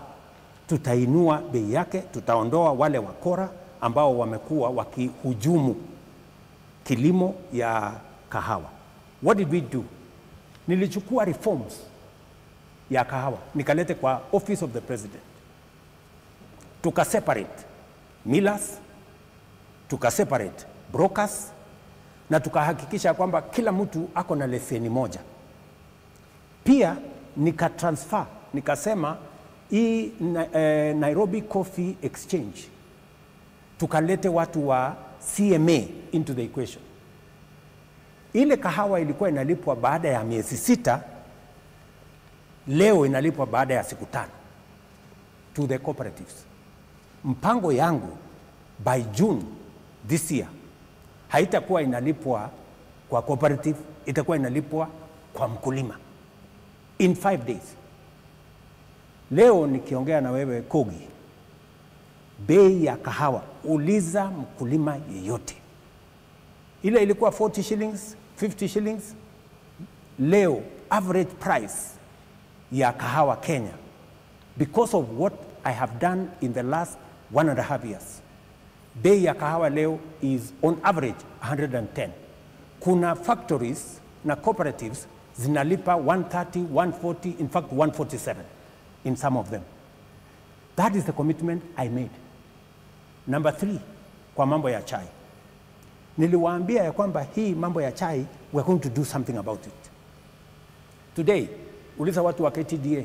A: tutainua bei yake, tutaondoa wale wakora ambao wamekuwa wakihujumu kilimo ya kahawa. What did we do? Nilichukua reforms ya kahawa nikalete kwa Office of the President. Tuka separate millers, tuka separate brokers, na tukahakikisha kwamba kila mtu ako na leseni moja. Pia nika transfer, nikasema hii Nairobi Coffee Exchange tukalete watu wa CMA into the equation. Ile kahawa ilikuwa inalipwa baada ya miezi 6, leo inalipwa baada ya siku 5 to the cooperatives. Mpango yangu by June this year haitakuwa inalipwa kwa cooperative, itakuwa inalipwa kwa mkulima in 5 days. Leo nikiongea na wewe Kogi, bei ya kahawa, uliza mkulima yeyote, ile ilikuwa 40 shillings, 50 shillings. Leo average price ya kahawa Kenya, because of what I have done in the last 1.5 years, bei ya kahawa leo is on average 110. Kuna factories na cooperatives zinalipa 130, 140, in fact 147 in some of them. That is the commitment I made. Number 3, kwa mambo ya chai. Niliwaambia ya kwamba hii mambo ya chai, we are going to do something about it. Today, uliza watu wa KTDA,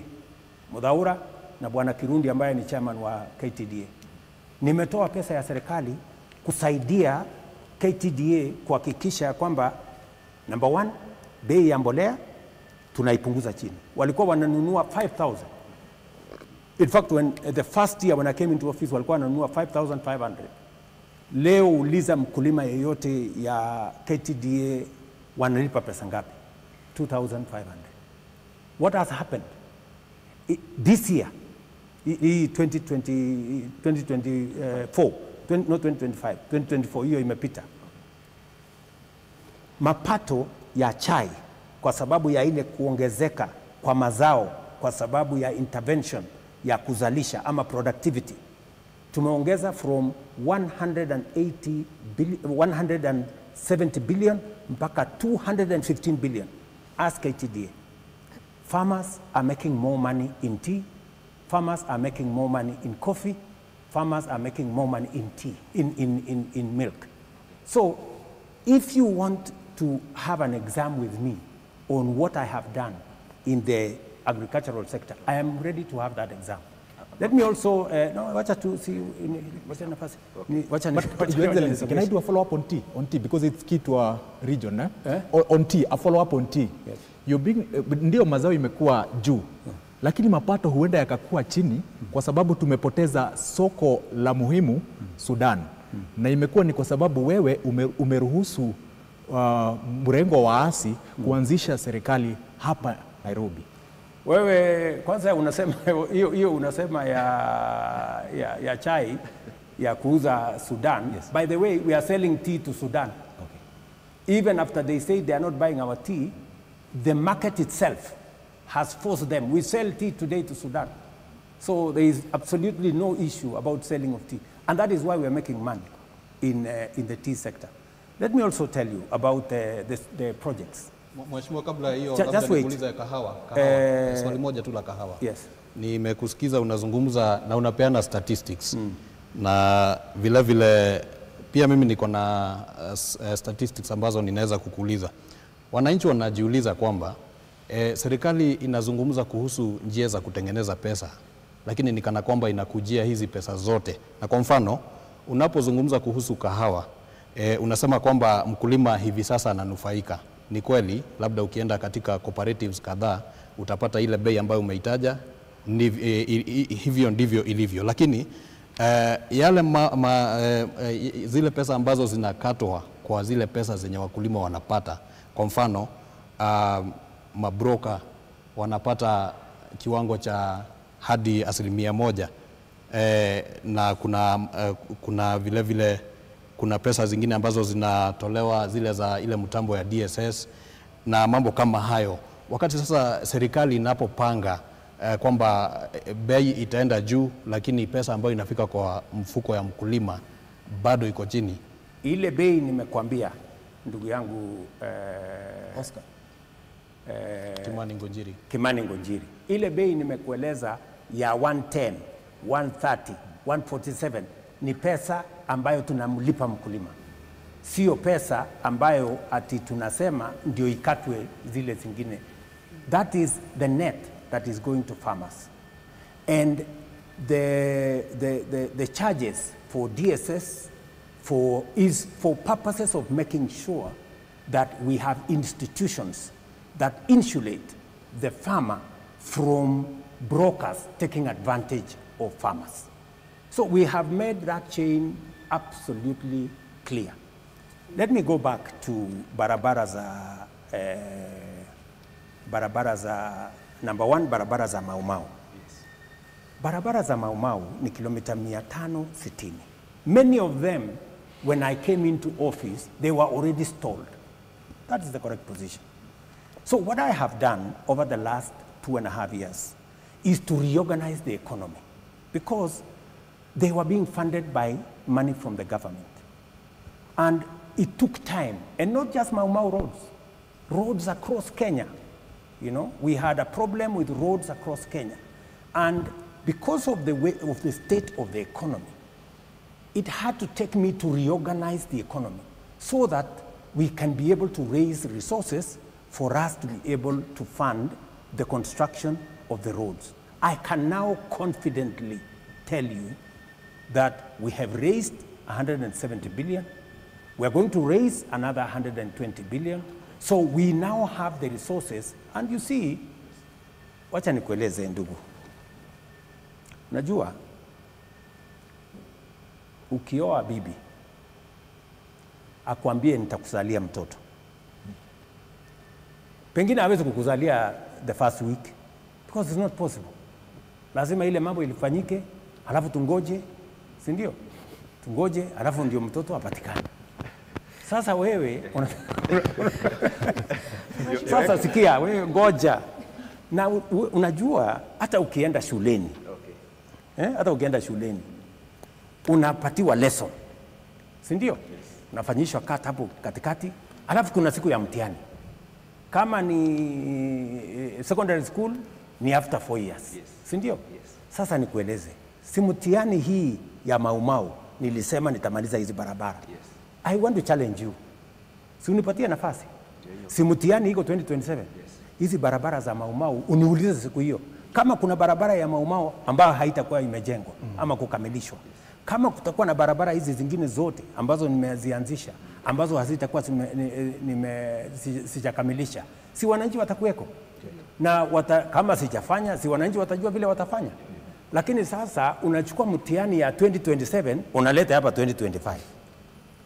A: Mudhaura na Bwana Kirundi ambaye ni chairman wa KTDA. Nimetoa pesa ya serikali kusaidia KTDA kuhakikisha kwamba number 1, bei ya mbolea tunaipunguza chini. Walikuwa wananunua 5,000. In fact, when the first year when I came into office walikuwa wananunua 5,500. Leo uliza mkulima yeyote ya KTDA wanalipa pesa ngapi? 2,500. What has happened? This year, 2024, not 2025, 2024, hiyo imepita. Mapato ya chai kwa sababu ya ile kuongezeka kwa mazao, kwa sababu ya intervention ya kuzalisha ama productivity, tumeongeza from 170 billion mpaka 215 billion. Ask KTDA. Farmers are making more money in tea. Farmers are making more money in coffee. Farmers are making more money in tea, in milk. So if you want to have an exam with me on what I have done in the agricultural sector, I am ready to have that exam. Let me also, no, wacha tu, see, wacha nafasi. Wacha.
B: But Your Excellency, can I do a follow-up on tea? On tea, because it's key to our region, eh? Eh? On tea, a follow-up on tea.
A: Yes.
B: You're being, ndio mazao imekuwa juu, lakini mapato huenda yakakuwa chini kwa sababu tumepoteza soko la muhimu Sudan. Na imekuwa ni kwa sababu wewe umeruhusu mrengo wa waasi kuanzisha serikali hapa Nairobi.
A: Wewe kwanza unasema hiyo unasema ya chai ya kuuza Sudan.
B: Yes.
A: By the way, we are selling tea to Sudan.
B: Okay.
A: Even after they say they are not buying our tea, the market itself has forced them. We sell tea today to Sudan. So there is absolutely no issue about selling of tea. And that is why we are making money in the tea sector. Let me also tell you about the projects.
D: Mheshimiwa, kabla hiyo labda nikuulize kahawa. Swali moja tu la kahawa.
A: Yes.
D: Nimekusikiza unazungumza na unapeana statistics. Na vile vile pia mimi niko na statistics ambazo ninaweza kukuuliza. Wananchi wanajiuliza kwamba serikali inazungumza kuhusu njia za kutengeneza pesa, lakini ni kana kwamba inakujia hizi pesa zote. Na kwa mfano, unapozungumza kuhusu kahawa, unasema kwamba mkulima hivi sasa ananufaika. Ni kweli, labda ukienda katika cooperatives kadhaa utapata ile bei ambayo umeitaja, hivyo ndivyo ilivyo. Lakini yale zile pesa ambazo zinakatwa kwa zile pesa zenye wakulima wanapata, kwa mfano Mabroka wanapata kiwango cha hadi 1%. Na kuna vile vile kuna pesa zingine ambazo zinatolewa zile za ile mtambo ya DSS na mambo kama hayo. Wakati sasa serikali inapopanga kwamba bei itaenda juu, lakini pesa ambayo inafika kwa mfuko ya mkulima bado iko chini.
A: Ile bei nimekuambia ndugu yangu
B: Oscar
D: Kimani Ngunjiri.
A: Kimani Ngunjiri. Ile bei nimekueleza ya 110, 130, 147 ni pesa ambayo tunamlipa mkulima. Sio pesa ambayo ati tunasema ndio ikatwe zile zingine. That is the net that is going to farmers. And the charges for DSS is for purposes of making sure that we have institutions that insulate the farmer from brokers taking advantage of farmers. So we have made that chain absolutely clear. Let me go back to barabara za number one, barabara za Mau Mau.
C: Yes.
A: Barabara za Mau Mau ni kilomita 560. Many of them, when I came into office, they were already stalled. That is the correct position. So what I have done over the last 2.5 years is to reorganize the economy, because they were being funded by money from the government. And it took time, and not just Mau Mau roads, roads across Kenya. You know, we had a problem with roads across Kenya. And because of the way of the state of the economy, it had to take me to reorganize the economy so that we can be able to raise resources for us to be able to fund the construction of the roads. I can now confidently tell you that we have raised 170 billion. We are going to raise another 120 billion. So we now have the resources. And you see, wacha nikueleze ndugu. Unajua, ukioa bibi, akwambie nitakuzalia mtoto. Pengine hawezi kukuzalia the first week, because it's not possible. Lazima ile mambo ilifanyike, halafu tungoje, si ndio? Tungoje, halafu ndio mtoto apatikane. Sasa wewe, sasa sikia, wewe ngoja. Na unajua, hata ukienda shuleni, okay. Hata ukienda shuleni, unapatiwa lesson, si ndio? Yes. Unafanyishwa kata hapo katikati, halafu kuna siku ya mtihani. Kama ni secondary school, ni after 4 years. Yes. Si ndio? Yes. Sasa nikueleze, si mtihani hii ya Mau Mau nilisema nitamaliza hizi barabara. Yes. I want to challenge you. Si unipatie nafasi. Si mtihani iko 2027. Yes. Hizi barabara za Mau Mau uniulize siku hiyo. Kama kuna barabara ya Mau Mau ambayo haitakuwa imejengwa ama kukamilishwa. Yes. Kama kutakuwa na barabara hizi zingine zote ambazo nimezianzisha, ambazo hazitakuwa sijakamilisha, si wananchi watakuweko? Na kama sijafanya, si wananchi watajua vile watafanya. Lakini sasa unachukua mtihani ya 2027 unaleta hapa 2025.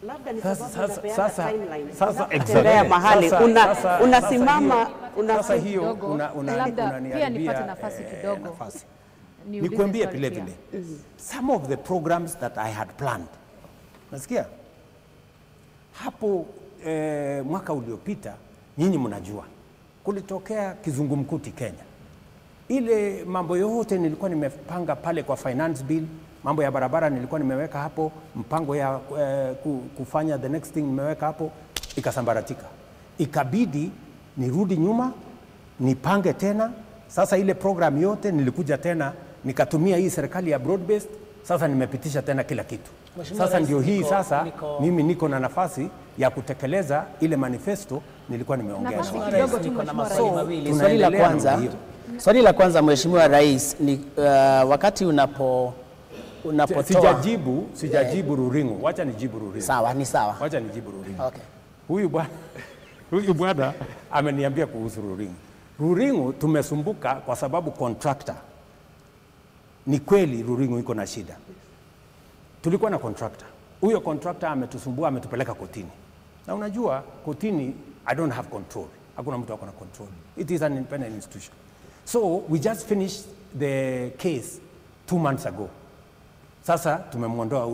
F: Labda ni sababu unapeana timeline. Sasa exactly. Mahali unasimama
A: sasa hiyo
E: labda pia nipate nafasi kidogo.
A: Nikwambie vile vile. Some of the programs that I had planned. Nasikia? Hapo mwaka uliopita nyinyi mnajua kulitokea kizungumkuti Kenya. Ile mambo yote nilikuwa nimepanga pale kwa finance bill, mambo ya barabara nilikuwa nimeweka hapo, mpango ya kufanya the next thing nimeweka hapo, ikasambaratika. Ikabidi nirudi nyuma, nipange tena. Sasa ile program yote nilikuja tena, nikatumia hii serikali ya broad based, sasa nimepitisha tena kila kitu. Sasa ndio hii sasa mimi niko na nafasi ya kutekeleza ile manifesto nilikuwa nimeongea.
H: Niko na maswali mawili. Swali la kwanza Mheshimiwa Rais ni wakati unapotoa
A: sijajibu Ruringu. Wacha nijibu Ruringu.
H: Sawa, ni sawa.
A: Wacha nijibu Ruringu.
H: Okay.
A: Huyu bwana ameniambia kuhusu Ruringu. Ruringu tumesumbuka kwa sababu contractor. Ni kweli Ruringu iko na shida. Tulikuwa na contractor. Huyo contractor ametusumbua, ametupeleka kotini. Na unajua kotini I don't have control. Hakuna mtu ako na control. It is an independent institution. So we just finished the case 2 months ago. Sasa tumemwondoa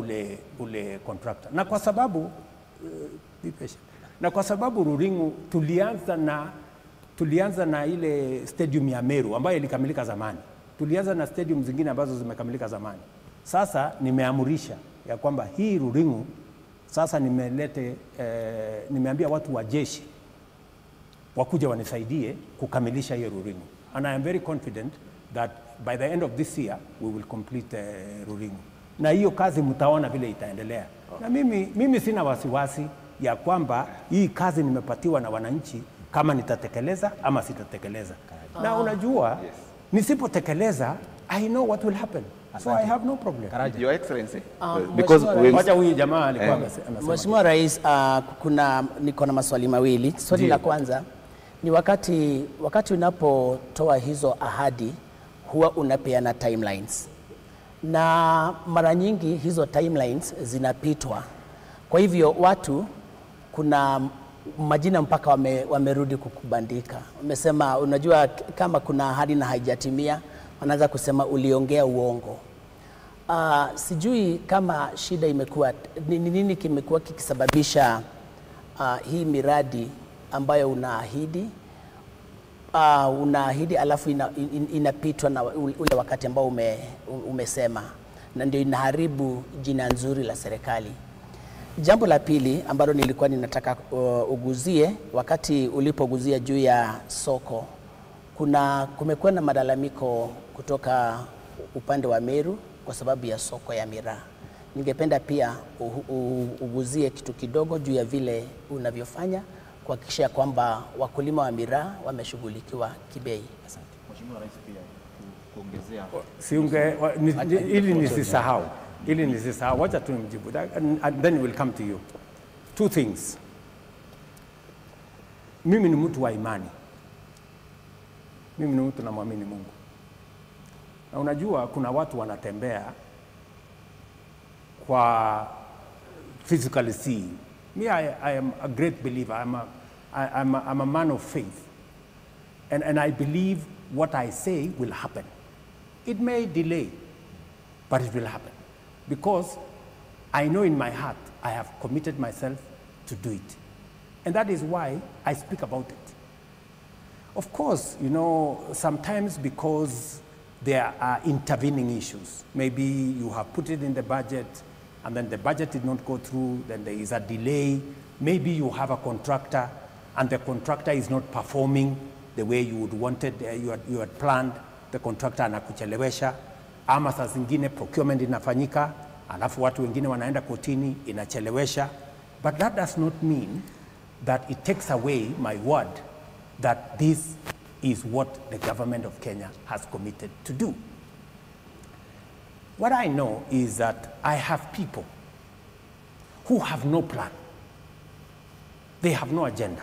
A: ule contractor. Na kwa sababu be patient. Na kwa sababu Ruringu tulianza na ile stadium ya Meru ambayo ilikamilika zamani. Tulianza na stadium zingine ambazo zimekamilika zamani. Sasa nimeamurisha ya kwamba hii Ruringu sasa nimelete nimeambia watu wa jeshi wakuja wanisaidie kukamilisha hiyo Ruringu. And I am very confident that by the end of this year we will complete Ruringu. Na hiyo kazi mtaona vile itaendelea. Na mimi sina wasiwasi ya kwamba hii kazi nimepatiwa na wananchi kama nitatekeleza ama sitatekeleza. Na unajua, yes, nisipotekeleza I know what will happen. So I have no problem.
G: Your Excellency, because
A: wacha huyu jamaa alikuwa anasema.
H: Mheshimiwa Rais, kuna niko na maswali mawili. Swali la kwanza ni wakati unapotoa hizo ahadi huwa unapeana timelines. Na mara nyingi hizo timelines zinapitwa. Kwa hivyo watu kuna majina mpaka wamerudi kukubandika. Wamesema unajua kama kuna ahadi na haijatimia wanaanza kusema uliongea uongo. Sijui kama shida imekuwa ni nini kimekuwa kikisababisha hii miradi ambayo unaahidi alafu inapitwa na ule wakati ambao umesema, na ndio inaharibu jina nzuri la serikali. Jambo la pili ambalo nilikuwa ninataka uguzie, wakati ulipoguzia juu ya soko, kumekuwa na malalamiko kutoka upande wa Meru kwa sababu ya soko ya miraa. Ningependa pia uguzie kitu kidogo juu ya vile unavyofanya kuhakikisha kwamba wakulima wa miraa wameshughulikiwa kibei.
B: Asante. Mheshimiwa Rais, pia kuongezea.
A: Ili nisisahau. Wacha tu nimjibu. And then we'll come to you. Two things. Mimi ni mtu wa imani. Mimi ni mtu namwamini Mungu. Na unajua kuna watu wanatembea kwa physically seeing. Me, I am a great believer. I'm a man of faith. And I believe what I say will happen. It may delay, but it will happen. Because I know in my heart I have committed myself to do it. And that is why I speak about it. Of course, you know, sometimes because there are intervening issues. Maybe you have put it in the budget, and then the budget did not go through, then there is a delay. Maybe you have a contractor, and the contractor is not performing the way you would wanted, you had planned. The contractor anakuchelewesha. Ama saa zingine procurement inafanyika, alafu watu wengine wanaenda kotini, inachelewesha. But that does not mean that it takes away my word that this is what the government of Kenya has committed to do. What I know is that I have people who have no plan. They have no agenda.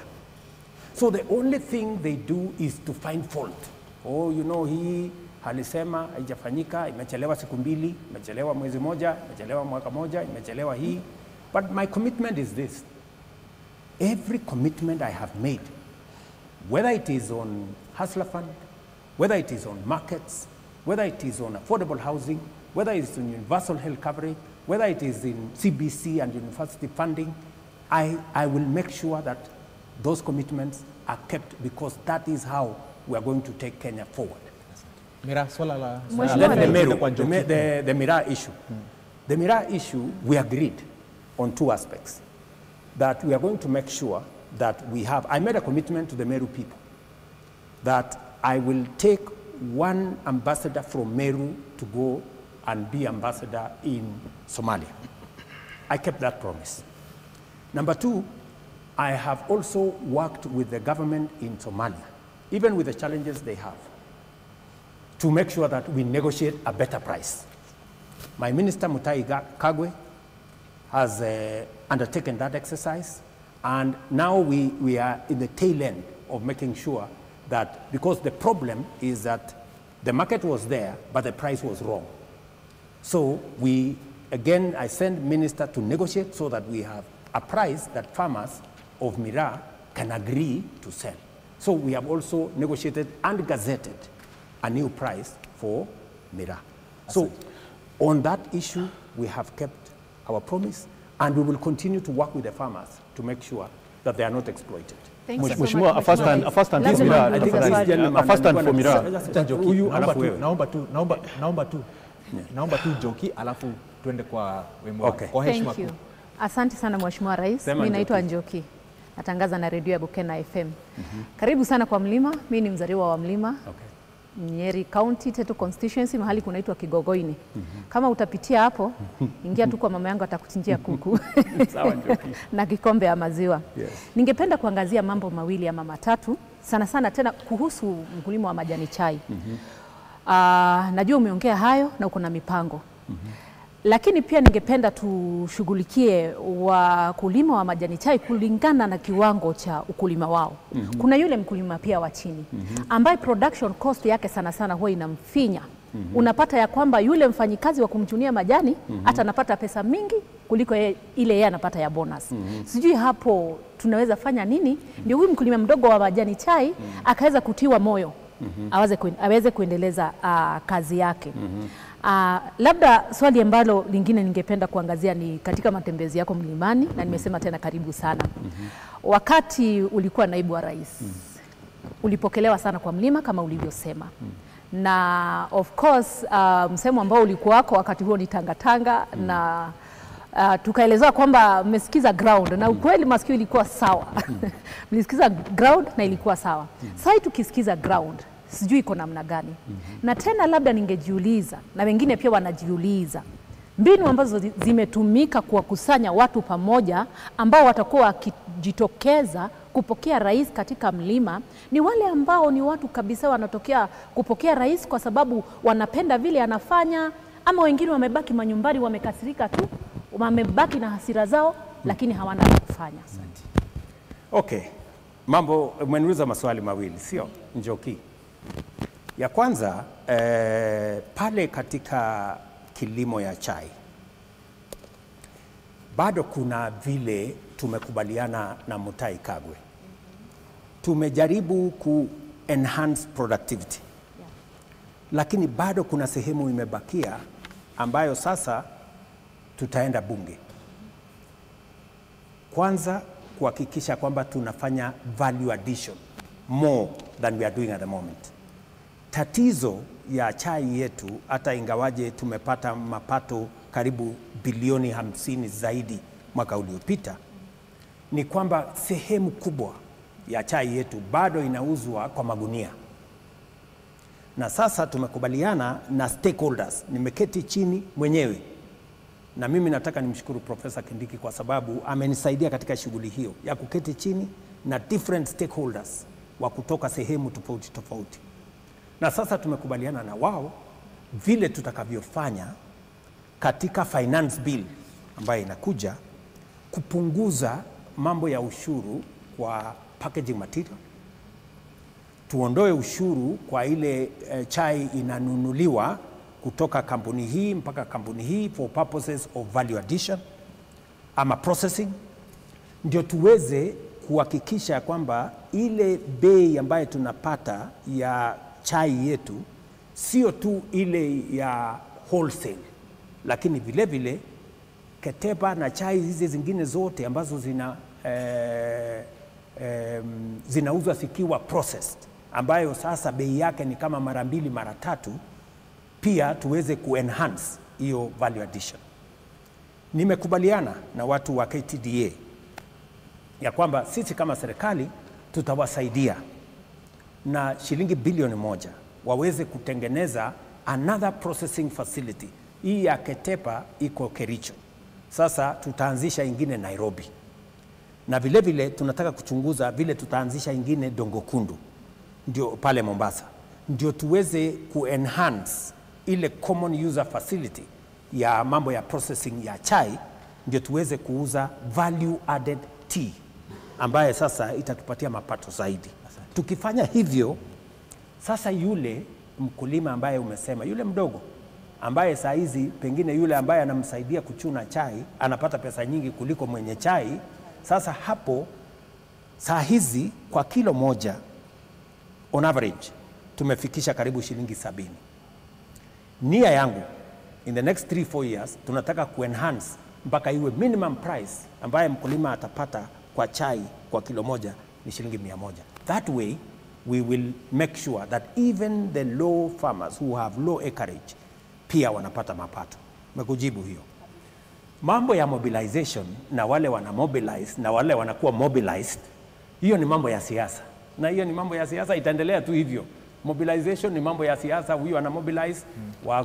A: So the only thing they do is to find fault. Oh, you know, he alisema haijafanyika, imechelewa siku mbili, imechelewa mwezi moja, imechelewa mwaka moja, imechelewa hii. But my commitment is this. Every commitment I have made, whether it is on Hustler Fund, whether it is on markets, whether it is on affordable housing, whether it's on universal health coverage, whether it is in CBC and university funding, I will make sure that those commitments are kept, because that is how we are going to take Kenya forward.
B: Mira, swala la
A: the Meru, the Miraa issue. The Miraa issue, we agreed on two aspects. That we are going to make sure that we have, I made a commitment to the Meru people that I will take one ambassador from Meru to go and be ambassador in Somalia. I kept that promise. Number two, I have also worked with the government in Somalia, even with the challenges they have, to make sure that we negotiate a better price. My minister, Mutahi Kagwe, has undertaken that exercise, and now we are in the tail end of making sure that, because the problem is that the market was there, but the price was wrong. So we, again, I send minister to negotiate so that we have a price that farmers of Miraa can agree to sell. So we have also negotiated and gazetted a new price for miraa. So on that issue, we have kept our promise, and we will continue to work with the farmers to make sure that they are not exploited.
E: Thank you so
C: Mheshimiwa,
E: much,
C: a first hand,
E: Mheshimiwa
C: a first hand for
E: Lazima
C: miraa,
E: niulize
C: tafadhali.
E: swali.
C: A first hand for miraa.
A: Huyu alafu wewe.
B: Naomba tu Njoki alafu tuende kwa wemo.
A: Okay.
B: Kwa heshima
E: Thank you.
B: kuu.
E: Asante sana Mheshimiwa Rais.
A: Sema
E: Mimi naitwa Njoki. Natangaza na redio ya Bukena FM. Karibu sana kwa Mlima. Mimi ni mzaliwa wa Mlima.
A: Okay.
E: Nyeri County, Tetu Constituency, mahali kunaitwa Kigogoini. Kama utapitia hapo, ingia tu kwa mama yangu atakuchinjia kuku
A: Sawa Njoki.
E: na kikombe ya maziwa.
A: Yes.
E: Ningependa kuangazia mambo mawili ama matatu, sana sana tena kuhusu mkulima wa majani chai. Najua umeongea hayo na uko na mipango. Lakini pia ningependa tushughulikie wakulima wa majani chai kulingana na kiwango cha ukulima wao. Kuna yule mkulima pia wa chini ambaye production cost yake sana sana huwa inamfinya. Unapata ya kwamba yule mfanyikazi wa kumchunia majani hata anapata pesa mingi kuliko ile yeye anapata ya bonus. Sijui hapo tunaweza fanya nini ndio huyu mkulima mdogo wa majani chai akaweza kutiwa moyo aweze kuendeleza kazi yake. Labda swali ambalo lingine ningependa kuangazia ni katika matembezi yako mlimani, na nimesema tena karibu sana. Wakati ulikuwa naibu wa rais, ulipokelewa sana kwa mlima kama ulivyosema. Na of course msemo ambao ulikuwa wako wakati huo ni tangatanga na tukaelezewa kwamba mmesikiza ground na ukweli masikio ilikuwa sawa. Mlisikiza ground na ilikuwa sawa. Sasa tukisikiza ground sijui iko namna gani. Na tena labda ningejiuliza na wengine pia wanajiuliza mbinu ambazo zimetumika kuwakusanya watu pamoja ambao watakuwa wakijitokeza kupokea rais katika mlima ni wale ambao ni watu kabisa wanatokea kupokea rais kwa sababu wanapenda vile anafanya, ama wengine wamebaki manyumbani wamekasirika tu, wamebaki na hasira zao lakini hawana la kufanya.
A: Okay. Mambo, umeniuliza maswali mawili, sio Njoki? Ya kwanza, pale katika kilimo ya chai bado kuna vile tumekubaliana na Mutahi Kagwe. Tumejaribu ku enhance productivity. Lakini bado kuna sehemu imebakia ambayo sasa tutaenda bunge. Kwanza kuhakikisha kwamba tunafanya value addition more than we are doing at the moment. Tatizo ya chai yetu, hata ingawaje tumepata mapato karibu bilioni 50 zaidi mwaka uliopita, ni kwamba sehemu kubwa ya chai yetu bado inauzwa kwa magunia. Na sasa tumekubaliana na stakeholders, nimeketi chini mwenyewe. Na mimi nataka nimshukuru Profesa Kindiki kwa sababu amenisaidia katika shughuli hiyo ya kuketi chini na different stakeholders wa kutoka sehemu tofauti tofauti. Na sasa tumekubaliana na wao vile tutakavyofanya katika finance bill ambayo inakuja kupunguza mambo ya ushuru kwa packaging material. Tuondoe ushuru kwa ile chai inanunuliwa kutoka kampuni hii mpaka kampuni hii for purposes of value addition ama processing, ndio tuweze kuhakikisha kwamba ile bei ambayo tunapata ya chai yetu sio tu ile ya wholesale, lakini vile vile Ketepa na chai hizi zingine zote ambazo zinauzwa zikiwa processed, ambayo sasa bei yake ni kama mara mbili mara tatu, pia tuweze kuenhance hiyo value addition. Nimekubaliana na watu wa KTDA ya kwamba sisi kama serikali tutawasaidia na shilingi bilioni 1 waweze kutengeneza another processing facility. Hii ya Ketepa iko Kericho. Sasa tutaanzisha ingine Nairobi. Na vile vile tunataka kuchunguza vile tutaanzisha ingine Dongokundu, ndio pale Mombasa. Ndio tuweze kuenhance ile common user facility ya mambo ya processing ya chai, ndio tuweze kuuza value added tea ambaye sasa itatupatia mapato zaidi. Tukifanya hivyo, sasa yule mkulima ambaye umesema, yule mdogo ambaye saa hizi pengine yule ambaye anamsaidia kuchuna chai anapata pesa nyingi kuliko mwenye chai, sasa hapo saa hizi kwa kilo moja On average tumefikisha karibu shilingi 70. Nia yangu in the next 3-4 years tunataka kuenhance mpaka iwe minimum price ambaye mkulima atapata kwa chai kwa kilo moja ni shilingi 100. That way we will make sure that even the low farmers who have low acreage pia wanapata mapato. Mekujibu hiyo. Mambo ya mobilization na wale wana mobilize na wale wanakuwa mobilized, hiyo ni mambo ya siasa. Na hiyo ni mambo ya siasa, itaendelea tu hivyo. Mobilization ni mambo ya siasa, huyu ana mobilize wa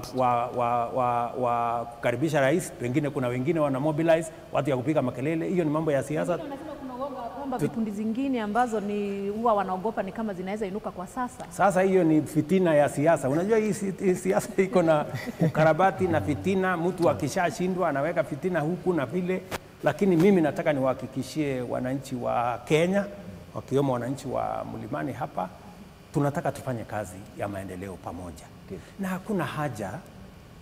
A: kukaribisha rais, pengine kuna wengine wana mobilize watu ya kupiga makelele, hiyo ni mambo ya siasa.
E: Wanasema kuna uoga kwamba vikundi zingine ambazo ni huwa wanaogopa ni kama zinaweza inuka kwa sasa.
A: Sasa hiyo ni fitina ya siasa. Unajua hii siasa iko na ukarabati na fitina, mtu akishashindwa anaweka fitina huku na vile. Lakini mimi nataka niwahakikishie wananchi wa Kenya, wakiwemo wananchi wa Mlimani hapa, tunataka tufanye kazi ya maendeleo pamoja. Na hakuna haja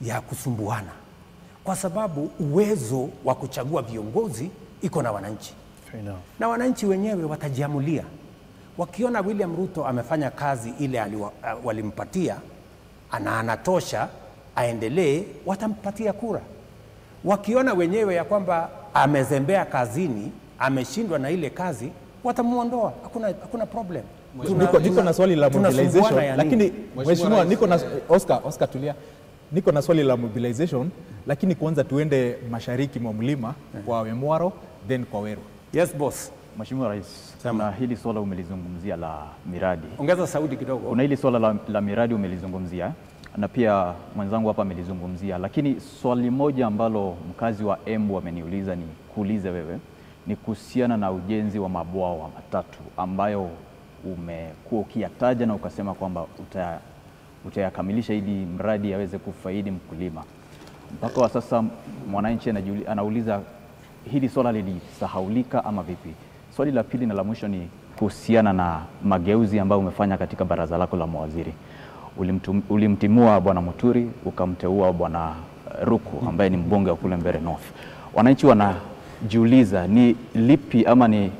A: ya kusumbuana, kwa sababu uwezo wa kuchagua viongozi iko na wananchi. Na wananchi wenyewe watajiamulia. Wakiona William Ruto amefanya kazi ile walimpatia, anatosha, aendelee, watampatia kura. Wakiona wenyewe ya kwamba amezembea kazini, ameshindwa na ile kazi, watamuondoa. Hakuna problem.
B: Niko na swali la mobilization, lakini mheshimiwa, niko na Oscar tulia. Niko na swali la mobilization, lakini kwanza tuende mashariki mwa mlima kwa Wemwaro then kwa Weru.
A: Yes boss.
I: Mheshimiwa Rais, kuna hili swala umelizungumzia la miradi.
A: Ongeza sauti kidogo.
I: Kuna hili swala la miradi umelizungumzia na pia mwenzangu hapa amelizungumzia, lakini swali moja ambalo mkazi wa Embu ameniuliza ni kuulize wewe ni kuhusiana na ujenzi wa mabwawa matatu ambayo umekuwa ukiyataja na ukasema kwamba utayakamilisha ili mradi aweze kufaidi mkulima. Mpaka wa sasa mwananchi anauliza hili swala lilisahaulika ama vipi? Swali la pili na la mwisho ni kuhusiana na mageuzi ambayo umefanya katika baraza lako la mawaziri. Ulimtimua Bwana Muturi, ukamteua Bwana Ruku ambaye ni mbunge wa kule Mbeere North. Wananchi wanajiuliza ni lipi ama ni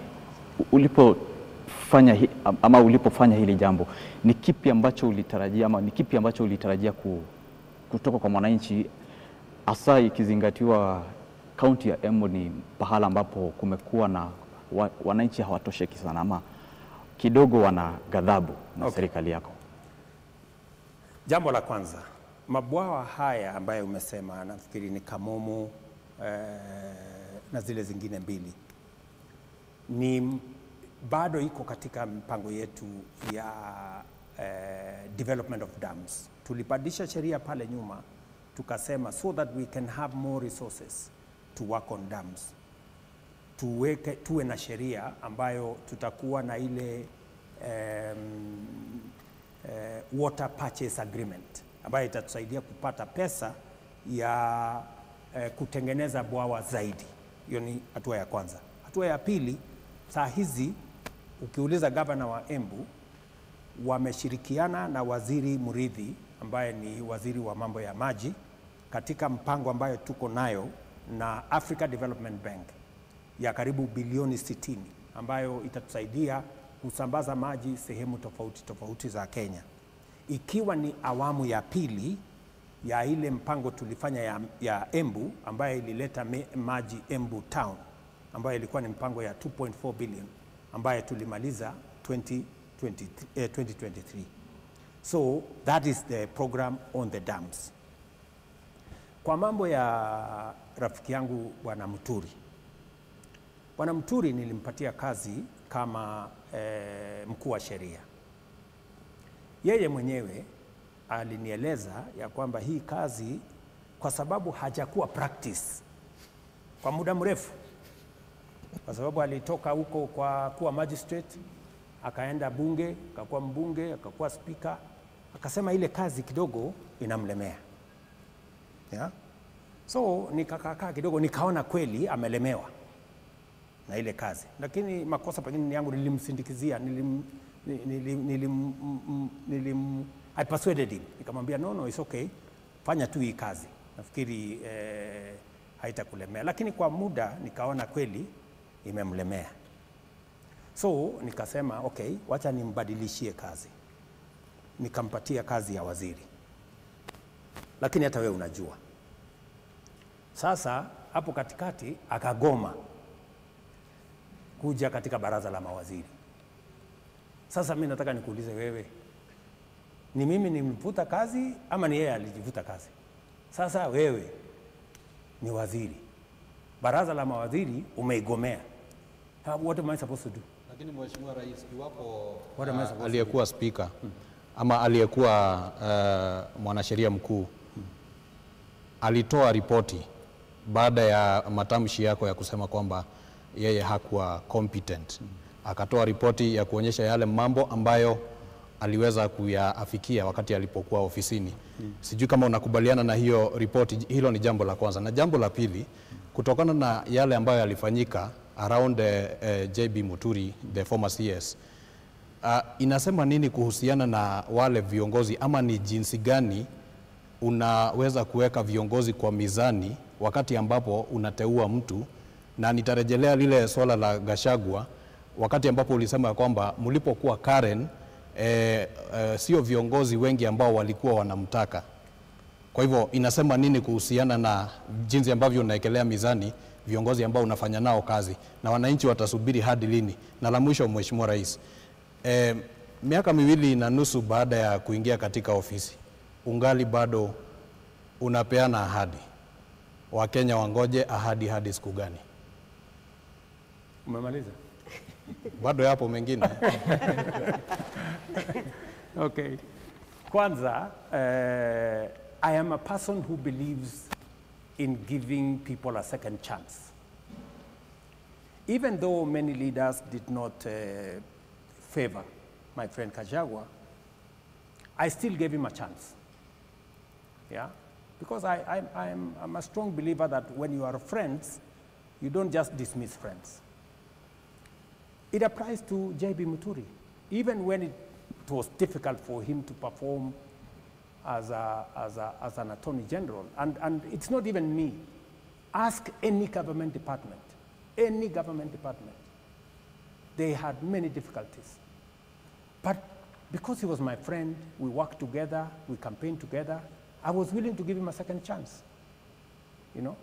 I: ulipofanya hili jambo, ni kipi ambacho ulitarajia ama ni kipi ambacho ulitarajia kutoka kwa mwananchi, hasa ikizingatiwa kaunti ya Embu ni pahala ambapo kumekuwa na wananchi hawatosheki sana ama kidogo wana ghadhabu na serikali yako?
A: Jambo la kwanza, mabwawa haya ambayo umesema, nafikiri ni Kamumu na zile zingine mbili, ni bado iko katika mpango yetu ya development of dams. Tulibadilisha sheria pale nyuma, tukasema so that we can have more resources to work on dams. Tuwe na sheria ambayo tutakuwa na ile water purchase agreement ambayo itatusaidia kupata pesa ya kutengeneza bwawa zaidi. Hiyo ni hatua ya kwanza. Hatua ya pili, saa hizi ukiuliza gavana wa Embu, wameshirikiana na Waziri Murithi ambaye ni waziri wa mambo ya maji katika mpango ambayo tuko nayo na Africa Development Bank ya karibu bilioni 60 ambayo itatusaidia kusambaza maji sehemu tofauti tofauti za Kenya, ikiwa ni awamu ya pili ya ile mpango tulifanya ya Embu ambayo ilileta maji Embu Town, ambayo ilikuwa ni mpango ya 2.4 billion ambayo tulimaliza 2023. So that is the program on the dams. Kwa mambo ya rafiki yangu Bwana Muturi, Bwana Muturi nilimpatia kazi kama mkuu wa sheria. Yeye mwenyewe alinieleza ya kwamba hii kazi, kwa sababu hajakuwa practice kwa muda mrefu, kwa sababu alitoka huko kwa kuwa magistrate, akaenda bunge, akakuwa mbunge, akakuwa speaker, akasema ile kazi kidogo inamlemea. Yeah? So nikakaa kidogo nikaona kweli amelemewa na ile kazi. Lakini makosa pengine ni yangu, nilimsindikizia, I persuaded him. Nikamwambia no, it's okay. Fanya tu hii kazi. Nafikiri haitakulemea. Lakini kwa muda nikaona kweli imemlemea. So nikasema okay, wacha nimbadilishie kazi. nikampatia kazi ya waziri. Lakini hata wewe unajua. Sasa hapo katikati akagoma kuja katika baraza la mawaziri. Sasa mimi nataka nikuulize wewe, ni mimi nimvuta kazi ama ni yeye alijivuta kazi? Sasa wewe ni waziri, baraza la mawaziri umeigomea. What am I supposed to do?
D: Lakini Mheshimiwa Rais, iwapo aliyekuwa speaker ama aliyekuwa mwanasheria mkuu alitoa ripoti baada ya matamshi yako ya kusema kwamba yeye hakuwa competent, akatoa ripoti ya kuonyesha yale mambo ambayo aliweza kuyaafikia wakati alipokuwa ofisini. Sijui kama unakubaliana na hiyo ripoti. Hilo ni jambo la kwanza. Na jambo la pili, kutokana na yale ambayo yalifanyika around JB Muturi, the former CS, inasema nini kuhusiana na wale viongozi, ama ni jinsi gani unaweza kuweka viongozi kwa mizani wakati ambapo unateua mtu? Na nitarejelea lile swala la Gachagua, wakati ambapo ulisema kwamba mlipokuwa Karen, sio viongozi wengi ambao walikuwa wanamtaka. Kwa hivyo inasema nini kuhusiana na jinsi ambavyo unaekelea mizani viongozi ambao unafanya nao kazi, na wananchi watasubiri hadi lini? Na la mwisho, Mheshimiwa Rais, miaka 2.5 baada ya kuingia katika ofisi, ungali bado unapeana ahadi. Wakenya wangoje ahadi hadi siku gani?
A: Umemaliza?
D: Bado yapo mengine.
A: Okay. Kwanza, I am a person who believes in giving people a second chance. Even though many leaders did not favor my friend Gachagua, I still gave him a chance. Yeah? Because I'm a strong believer that when you are friends, you don't just dismiss friends. It applies to JB Muturi. Even when it was difficult for him to perform as an attorney general, and it's not even me. Ask any government department, any government department. They had many difficulties. But because he was my friend, we worked together, we campaigned together, I was willing to give him a second chance, you know?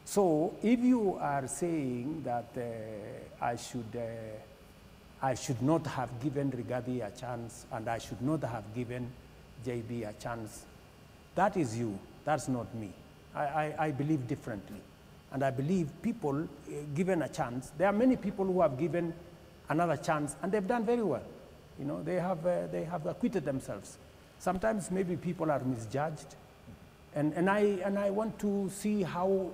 A: So if you are saying that I should not have given Rigathi a chance and I should not have given JB a chance, that is you, that's not me. I believe differently. And I believe people given a chance, there are many people who have given another chance and they've done very well. You know, they have acquitted themselves. Sometimes maybe people are misjudged. And I want to see how,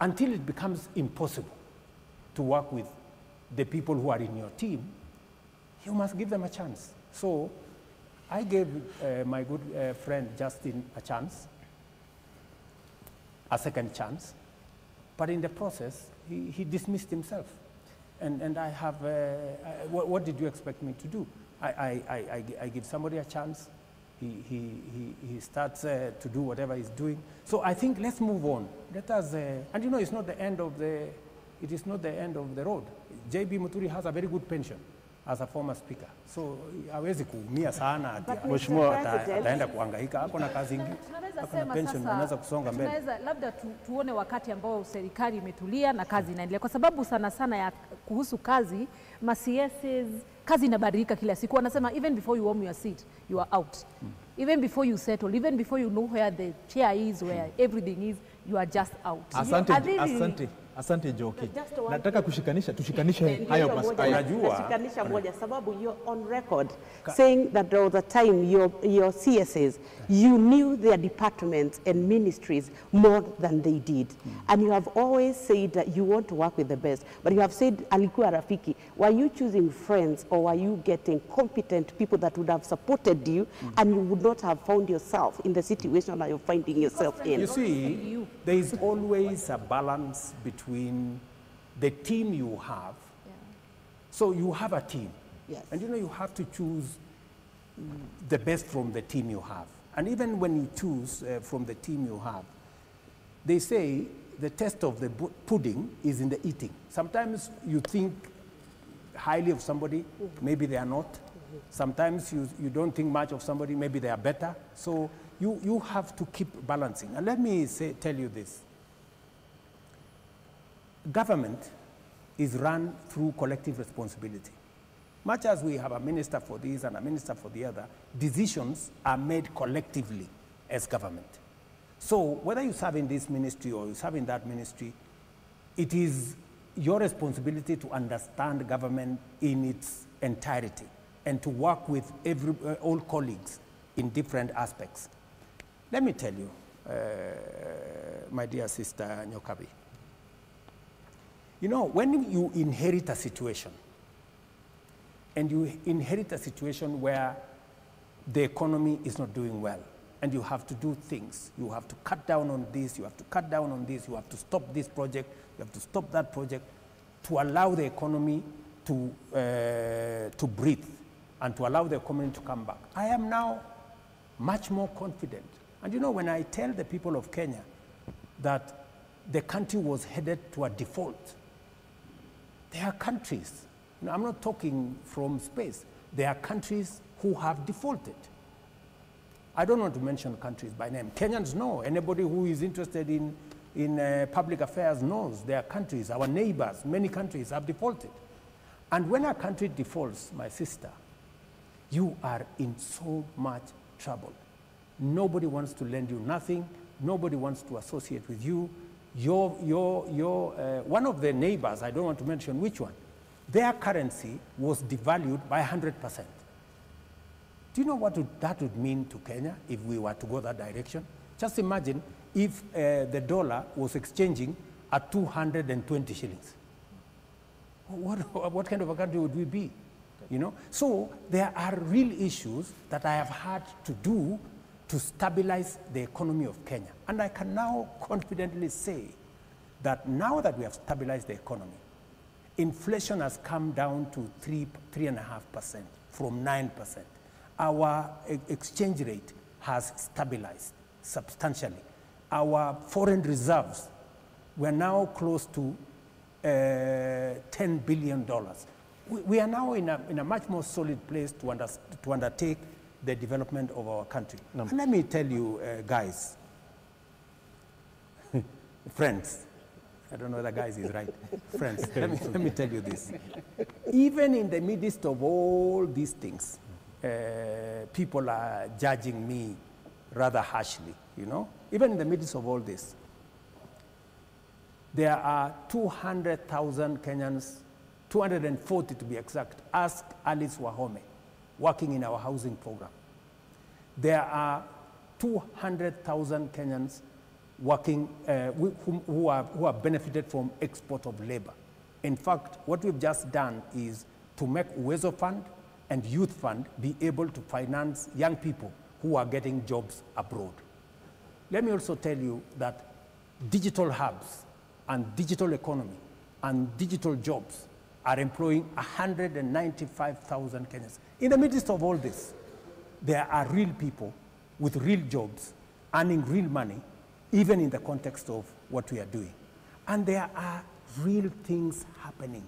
A: until it becomes impossible to work with the people who are in your team, you must give them a chance. So I gave my good friend Justin a chance, a second chance, but in the process, he dismissed himself. And I have, what did you expect me to do? I give somebody a chance. He starts to do whatever he's doing. So I think let's move on. Let us, and you know, it's not the end of the, it is not the end of the road. JB Muturi has a very good pension as a former speaker. So hawezi kuumia sana
C: Mheshimiwa
A: ataenda kuhangaika, hapo na kazi nyingi.
E: Tunaweza sema sasa,
A: anaweza kusonga mbele.
E: Tunaweza labda tuone wakati ambao serikali imetulia na kazi inaendelea, kwa sababu sana sana ya kuhusu kazi, ma CSs, kazi inabadilika kila siku. Wanasema even before you warm your seat, you are out. Even before you settle, even before you know where the chair is, where everything is, you are just out.
B: Asante, asante. Asante Joki. Nataka kushikanisha, tushikanishe hayo maswali.
A: Unajua,
F: tushikanisha moja sababu you're on record saying that there was a time your CSs, you knew their departments and ministries more than they did. And you have always said that you want to work with the best. But you have said alikuwa rafiki. Were you choosing friends or were you getting competent people that would have supported you and you would not have found yourself in the situation that you're finding yourself in?
A: You see, there is always a balance between the team you have.
E: Yeah.
A: So you have a team.
F: Yes.
A: And you know, you have to choose the best from the team you have. And even when you choose from the team you have, they say the test of the pudding is in the eating. Sometimes you think highly of somebody, maybe they are not. Sometimes you don't think much of somebody, maybe they are better. So you have to keep balancing. And let me tell you this. Government is run through collective responsibility. Much as we have a minister for this and a minister for the other, decisions are made collectively as government. So whether you serve in this ministry or you serve in that ministry, it is your responsibility to understand government in its entirety and to work with all colleagues in different aspects. Let me tell you, my dear sister Nyokabi, you know, when you inherit a situation, and you inherit a situation where the economy is not doing well, and you have to do things. You have to cut down on this, you have to cut down on this, you have to stop this project, you have to stop that project, to allow the economy to breathe and to allow the economy to come back. I am now much more confident. And you know, when I tell the people of Kenya that the country was headed to a default, there are countries, you know, I'm not talking from space, there are countries who have defaulted. I don't want to mention countries by name. Kenyans know. Anybody who is interested in public affairs knows there are countries, our neighbors, many countries have defaulted. And when a country defaults, my sister, you are in so much trouble. Nobody wants to lend you nothing. Nobody wants to associate with you. One of the neighbors, I don't want to mention which one, their currency was devalued by 100%. Do you know what that would mean to Kenya if we were to go that direction? Just imagine if the dollar was exchanging at 220 shillings. What kind of a country would we be? You know? So there are real issues that I have had to do to stabilize the economy of Kenya. And I can now confidently say that now that we have stabilized the economy, inflation has come down to 3.5% from 9%. Our exchange rate has stabilized substantially. Our foreign reserves were now close to $10 billion. We are now in a much more solid place to undertake the development of our country. No. And let me tell you, guys, friends, I don't know whether guys is right, friends, let me tell you this. Even in the midst of all these things, people are judging me rather harshly, you know? Even in the midst of all this, there are 200,000 Kenyans, 240 to be exact, ask Alice Wahome, working in our housing program. There are 200,000 Kenyans working, who have benefited from export of labor. In fact, what we've just done is to make Uwezo Fund and Youth Fund be able to finance young people who are getting jobs abroad. Let me also tell you that digital hubs and digital economy and digital jobs are employing 195,000 Kenyans. In the midst of all this, there are real people with real jobs earning real money, even in the context of what we are doing. And there are real things happening.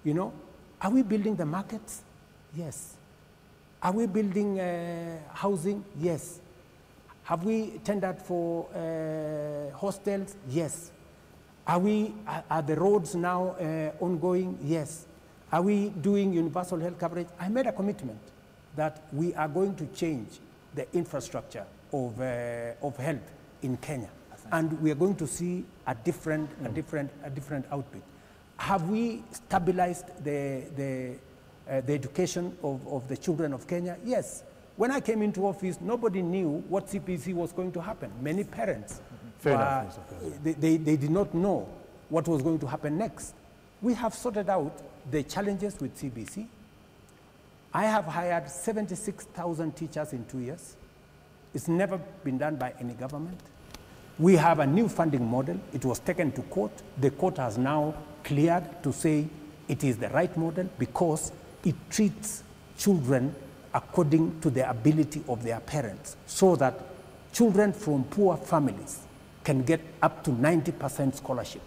A: You know, are we building the markets? Yes. Are we building housing? Yes. Have we tendered for hostels? Yes. Are the roads now ongoing? Yes. Are we doing universal health coverage? I made a commitment that we are going to change the infrastructure of health in Kenya. And we are going to see a different, a different output. Have we stabilized the education of the children of Kenya? Yes. When I came into office, nobody knew what CPC was going to happen. Many parents, they did not know what was going to happen next. We have sorted out the challenges with CBC. I have hired 76,000 teachers in 2 years. It's never been done by any government. We have a new funding model. It was taken to court. The court has now cleared to say it is the right model because it treats children according to the ability of their parents, so that children from poor families can get up to 90% scholarship.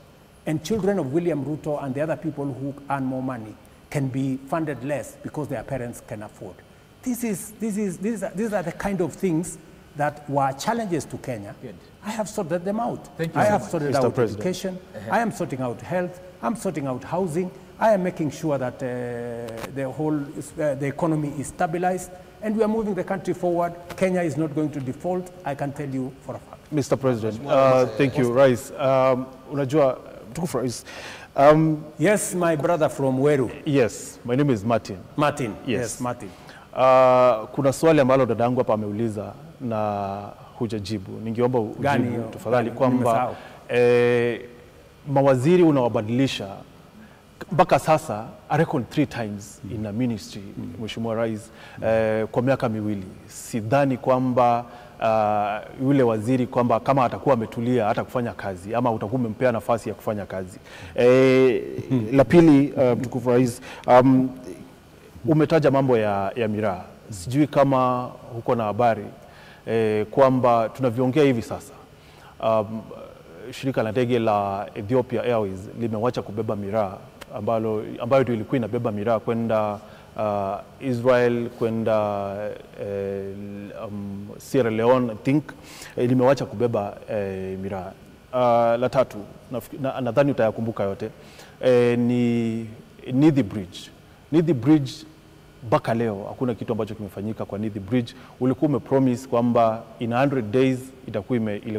A: And children of William Ruto and the other people who earn more money can be funded less because their parents can afford. These are the kind of things that were challenges to Kenya.
B: Good.
A: I have sorted them out.
B: Thank you
A: I
B: so
A: have
B: much.
A: sorted
C: Mr.
A: out
C: President.
A: education. I am sorting out health. I'm sorting out housing. I am making sure that the whole the economy is stabilized, and we are moving the country forward. Kenya is not going to default. I can tell you for a fact.
C: Mr. President, thank you, Rais. Unajua, mtukufu Rais.
A: Yes, my brother from Weru.
C: Yes, my name is Martin.
A: Martin.
C: Yes.
A: Yes, Martin.
C: Kuna swali ambalo dadangu hapa ameuliza na hujajibu. Ningeomba
A: Gani
C: ujibu
A: hiyo?
C: tafadhali
A: Gani?
C: kwamba
A: Nimesahau.
C: Mawaziri unawabadilisha mpaka sasa, I reckon 3 times in a ministry, Mheshimiwa Rais, kwa miaka miwili. Sidhani kwamba yule waziri kwamba kama atakuwa ametulia hata kufanya kazi ama utakuwa umempea nafasi ya kufanya kazi. La pili, mtukufu Rais, umetaja mambo ya miraa. Sijui kama huko na habari kwamba tunavyoongea hivi sasa shirika la ndege la Ethiopia Airways limewacha kubeba miraa ambayo ndio ilikuwa inabeba miraa kwenda Israel, kwenda Sierra Leone, I think, limewacha kubeba miraa. La tatu, nadhani utayakumbuka yote, ni Nithi Bridge. Nithi Bridge mpaka leo hakuna kitu ambacho kimefanyika kwa Nithi Bridge. Ulikuwa umepromise kwamba in 100 days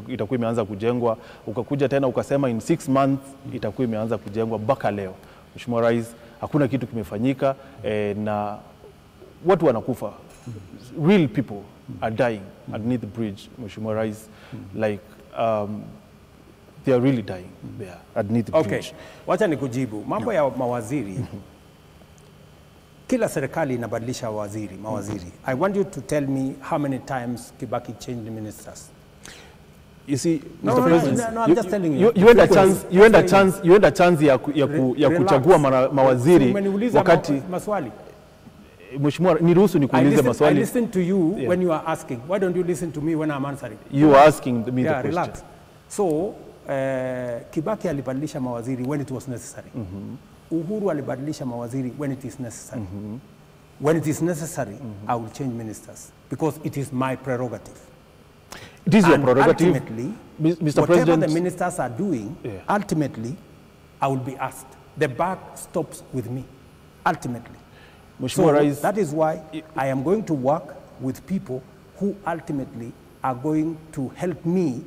C: itakuwa imeanza kujengwa, ukakuja tena ukasema in 6 months itakuwa imeanza kujengwa. Mpaka leo Mheshimiwa Rais, hakuna kitu kimefanyika, na watu wanakufa. Real people are dying at Nithi Bridge, Mheshimiwa Rais, like they are really dying there at Nithi
A: Okay.
C: Bridge.
A: Wacha nikujibu mambo ya mawaziri. Kila serikali inabadilisha mawaziri. I want you to tell me how many times Kibaki changed ministers.
C: You see,
A: No,
C: Mr.
A: no,
C: President,
A: no, I'm just telling you.
C: You had a chance, you had a chance, you had a chance ya kuchagua mawaziri
A: Umeniuliza
C: wakati
A: maswali.
C: Mheshimiwa, niruhusu nikuulize maswali.
A: I listen to you when you are asking. Why don't you listen to me when I'm answering?
C: You are asking me the question.
A: Relax. So, Kibaki alibadilisha mawaziri when it was necessary. Uhuru alibadilisha mawaziri when it is necessary. When it is necessary, I will change ministers because it is my prerogative.
C: It is your
A: And
C: prerogative.
A: Ultimately,
C: Mr.
A: whatever
C: President,
A: the ministers are doing, ultimately, I will be asked. The buck stops with me, ultimately.
C: Mheshimiwa Rais,
A: that is why I am going to work with people who ultimately are going to help me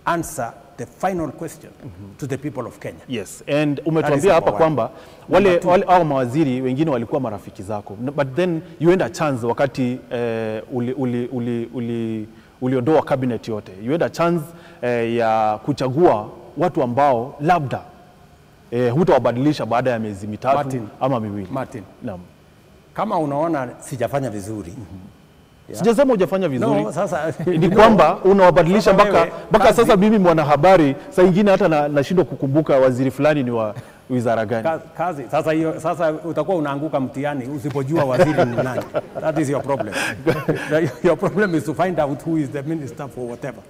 A: answer the final question to the people of Kenya.
C: Yes, and umetuambia hapa kwamba wale hao mawaziri wengine walikuwa marafiki zako, but then you had a chance wakati uliondoa cabinet yote. You had a chance ya kuchagua watu ambao labda hutawabadilisha baada ya miezi mitatu ama miwili.
A: Martin.
C: Naam.
A: Kama unaona sijafanya vizuri.
C: Sijasema hujafanya vizuri.
A: No, sasa
C: ni kwamba unawabadilisha mpaka sasa mimi mwanahabari saa nyingine hata nashindwa kukumbuka waziri fulani ni wa wizara gani.
A: Kazi sasa hiyo, sasa utakuwa unaanguka mtihani usipojua waziri ni nani. That is your problem. Your problem is to find out who is the minister for whatever.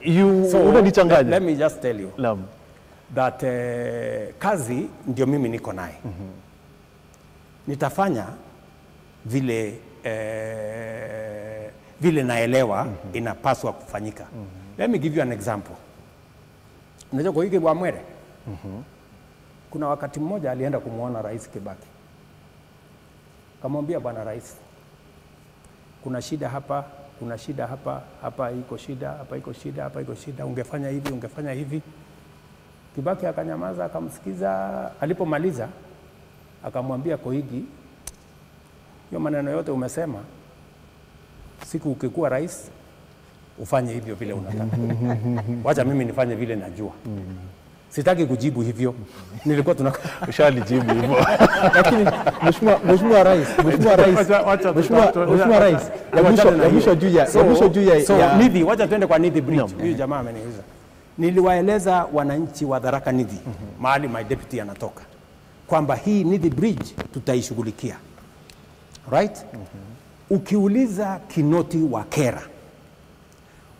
C: So unanichanganya.
A: Let me just tell you.
C: Naam.
A: That kazi ndio mimi niko naye. Nitafanya vile vile naelewa inapaswa kufanyika. Let me give you an example. Unajua Koigi wa Mwere? Kuna wakati mmoja alienda kumuona Rais Kibaki. Kamwambia, Bwana Rais, kuna shida hapa, kuna shida hapa, hapa iko shida, hapa iko shida, hapa iko shida, ungefanya hivi, ungefanya hivi. Kibaki akanyamaza, akamsikiza. Alipomaliza akamwambia Koigi, hiyo maneno yote umesema, siku ukikuwa rais ufanye hivyo vile unataka. Wacha mimi nifanye vile najua. Sitaki kujibu hivyo. Nilikuwa
C: ushalijibu hivyo.
B: Lakini Mheshimiwa Rais, Mheshimiwa Rais, ya mwisho juu ya
A: Nithi, wacha tuende kwa Nithi Bridge. Huyu jamaa ameniuliza. Niliwaeleza wananchi wa Tharaka Nithi, mahali my deputy anatoka, kwamba hii Nithi Bridge tutaishughulikia. Right? Ukiuliza Kinoti wa Kera,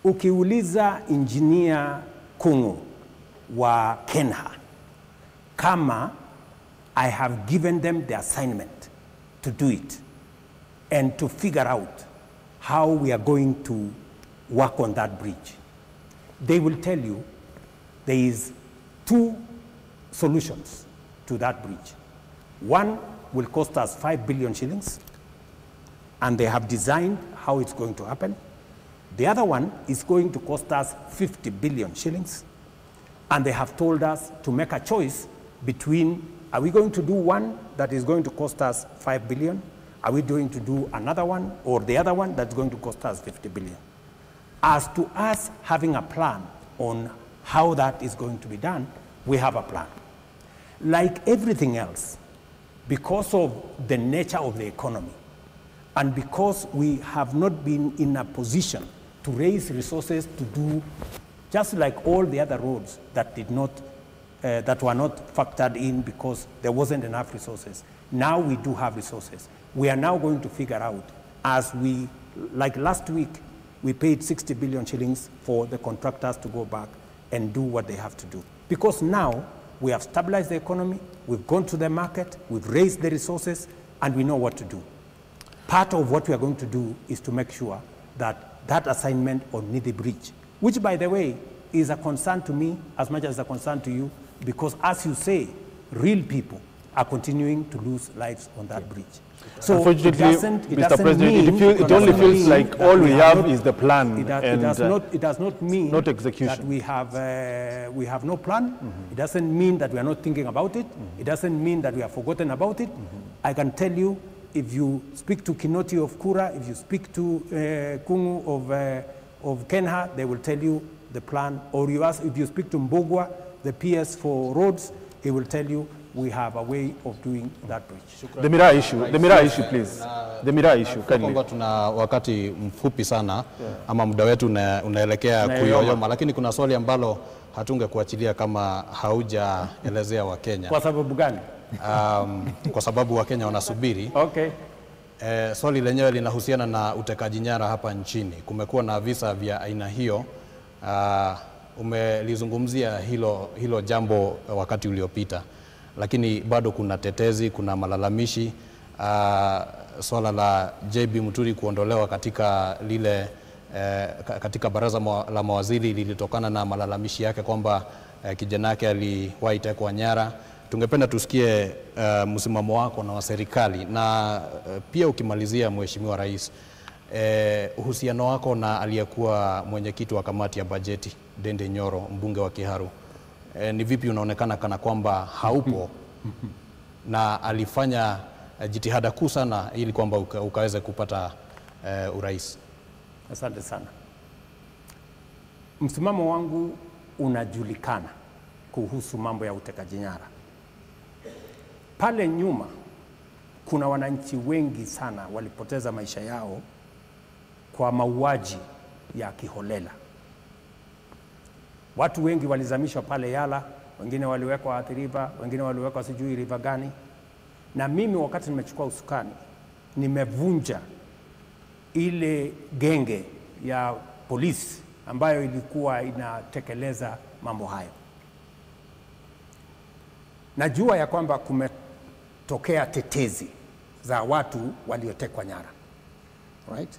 A: ukiuliza engineer Kungu wa Kenha, kama I have given them the assignment to do it and to figure out how we are going to work on that bridge, they will tell you there is 2 solutions to that bridge. One will cost us 5 billion shillings, and they have designed how it's going to happen. The other one is going to cost us 50 billion shillings, and they have told us to make a choice between, are we going to do one that is going to cost us 5 billion? Are we going to do another one or the other one that's going to cost us 50 billion? As to us having a plan on how that is going to be done, we have a plan. Like everything else, because of the nature of the economy, and because we have not been in a position to raise resources to do just like all the other roads that did not, that were not factored in because there wasn't enough resources. Now we do have resources. We are now going to figure out, as we, like last week, we paid 60 billion shillings for the contractors to go back and do what they have to do. Because now we have stabilized the economy, we've gone to the market, we've raised the resources, and we know what to do. Part of what we are going to do is to make sure that that assignment on Nithi Bridge, which by the way, is a concern to me as much as a concern to you, because as you say, real people are continuing to lose lives on that bridge. So
C: unfortunately, Mr. President, it only feels like all we have is the plan.
A: It does not mean
C: not execution.
A: That we have no plan. Mm-hmm. It doesn't mean that we are not thinking about it. Mm-hmm. It doesn't mean that we have forgotten about it. Mm-hmm. I can tell you, if you speak to Kinoti of Kura, if you speak to Kungu of Kenha, they will tell you the plan. Or you ask, if you speak to Mbogwa, the PS for roads, he will tell you we have a way of doing that bridge.
C: The Miraa issue, the Miraa issue, please. The Miraa issue, kindly.
D: Kwamba tuna wakati mfupi sana, ama muda wetu unaelekea kuyoyoma, lakini kuna swali ambalo hatungekuachilia kama haujaelezea Wakenya.
A: Kwa sababu gani?
D: Kwa sababu Wakenya wanasubiri.
A: Okay.
D: Swali lenyewe linahusiana na utekaji nyara hapa nchini. Kumekuwa na visa vya aina hiyo. Umelizungumzia hilo jambo wakati uliopita, lakini bado kuna tetezi, kuna malalamishi. Swala la JB Muturi kuondolewa katika lile katika baraza la mawaziri lilitokana na malalamishi yake kwamba kijana yake aliwahi tekwa nyara. Tungependa tusikie msimamo wako na wa serikali, na pia ukimalizia, Mheshimiwa Rais, uhusiano wako na aliyekuwa mwenyekiti wa kamati ya bajeti Dende Nyoro, mbunge wa Kiharu, ni vipi unaonekana kana kwamba haupo na alifanya jitihada kuu sana ili kwamba ukaweze kupata urais?
A: Asante sana. Msimamo wangu unajulikana kuhusu mambo ya utekaji nyara. Pale nyuma kuna wananchi wengi sana walipoteza maisha yao kwa mauaji ya kiholela. Watu wengi walizamishwa pale Yala, wengine waliwekwa Athi River, wengine waliwekwa sijui river gani. Na mimi wakati nimechukua usukani, nimevunja ile genge ya polisi ambayo ilikuwa inatekeleza mambo hayo. Najua ya kwamba kumetokea tetezi za watu waliotekwa nyara. Right?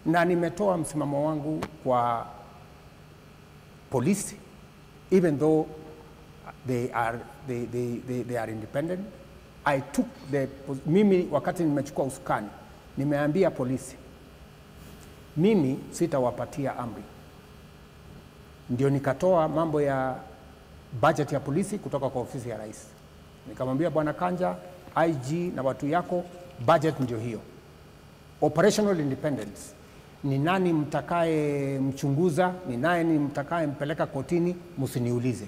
A: Na nimetoa msimamo wangu kwa polisi, even though they are independent. I took the, mimi wakati nimechukua usukani, nimeambia polisi, mimi sitawapatia amri. Ndio nikatoa mambo ya budget ya polisi kutoka kwa ofisi ya rais. Nikamwambia Bwana Kanja, IG na watu yako, budget ndio hiyo. Operational independence. Ni nani mtakaye mchunguza, ni nani mtakaye mpeleka kotini, msiniulize.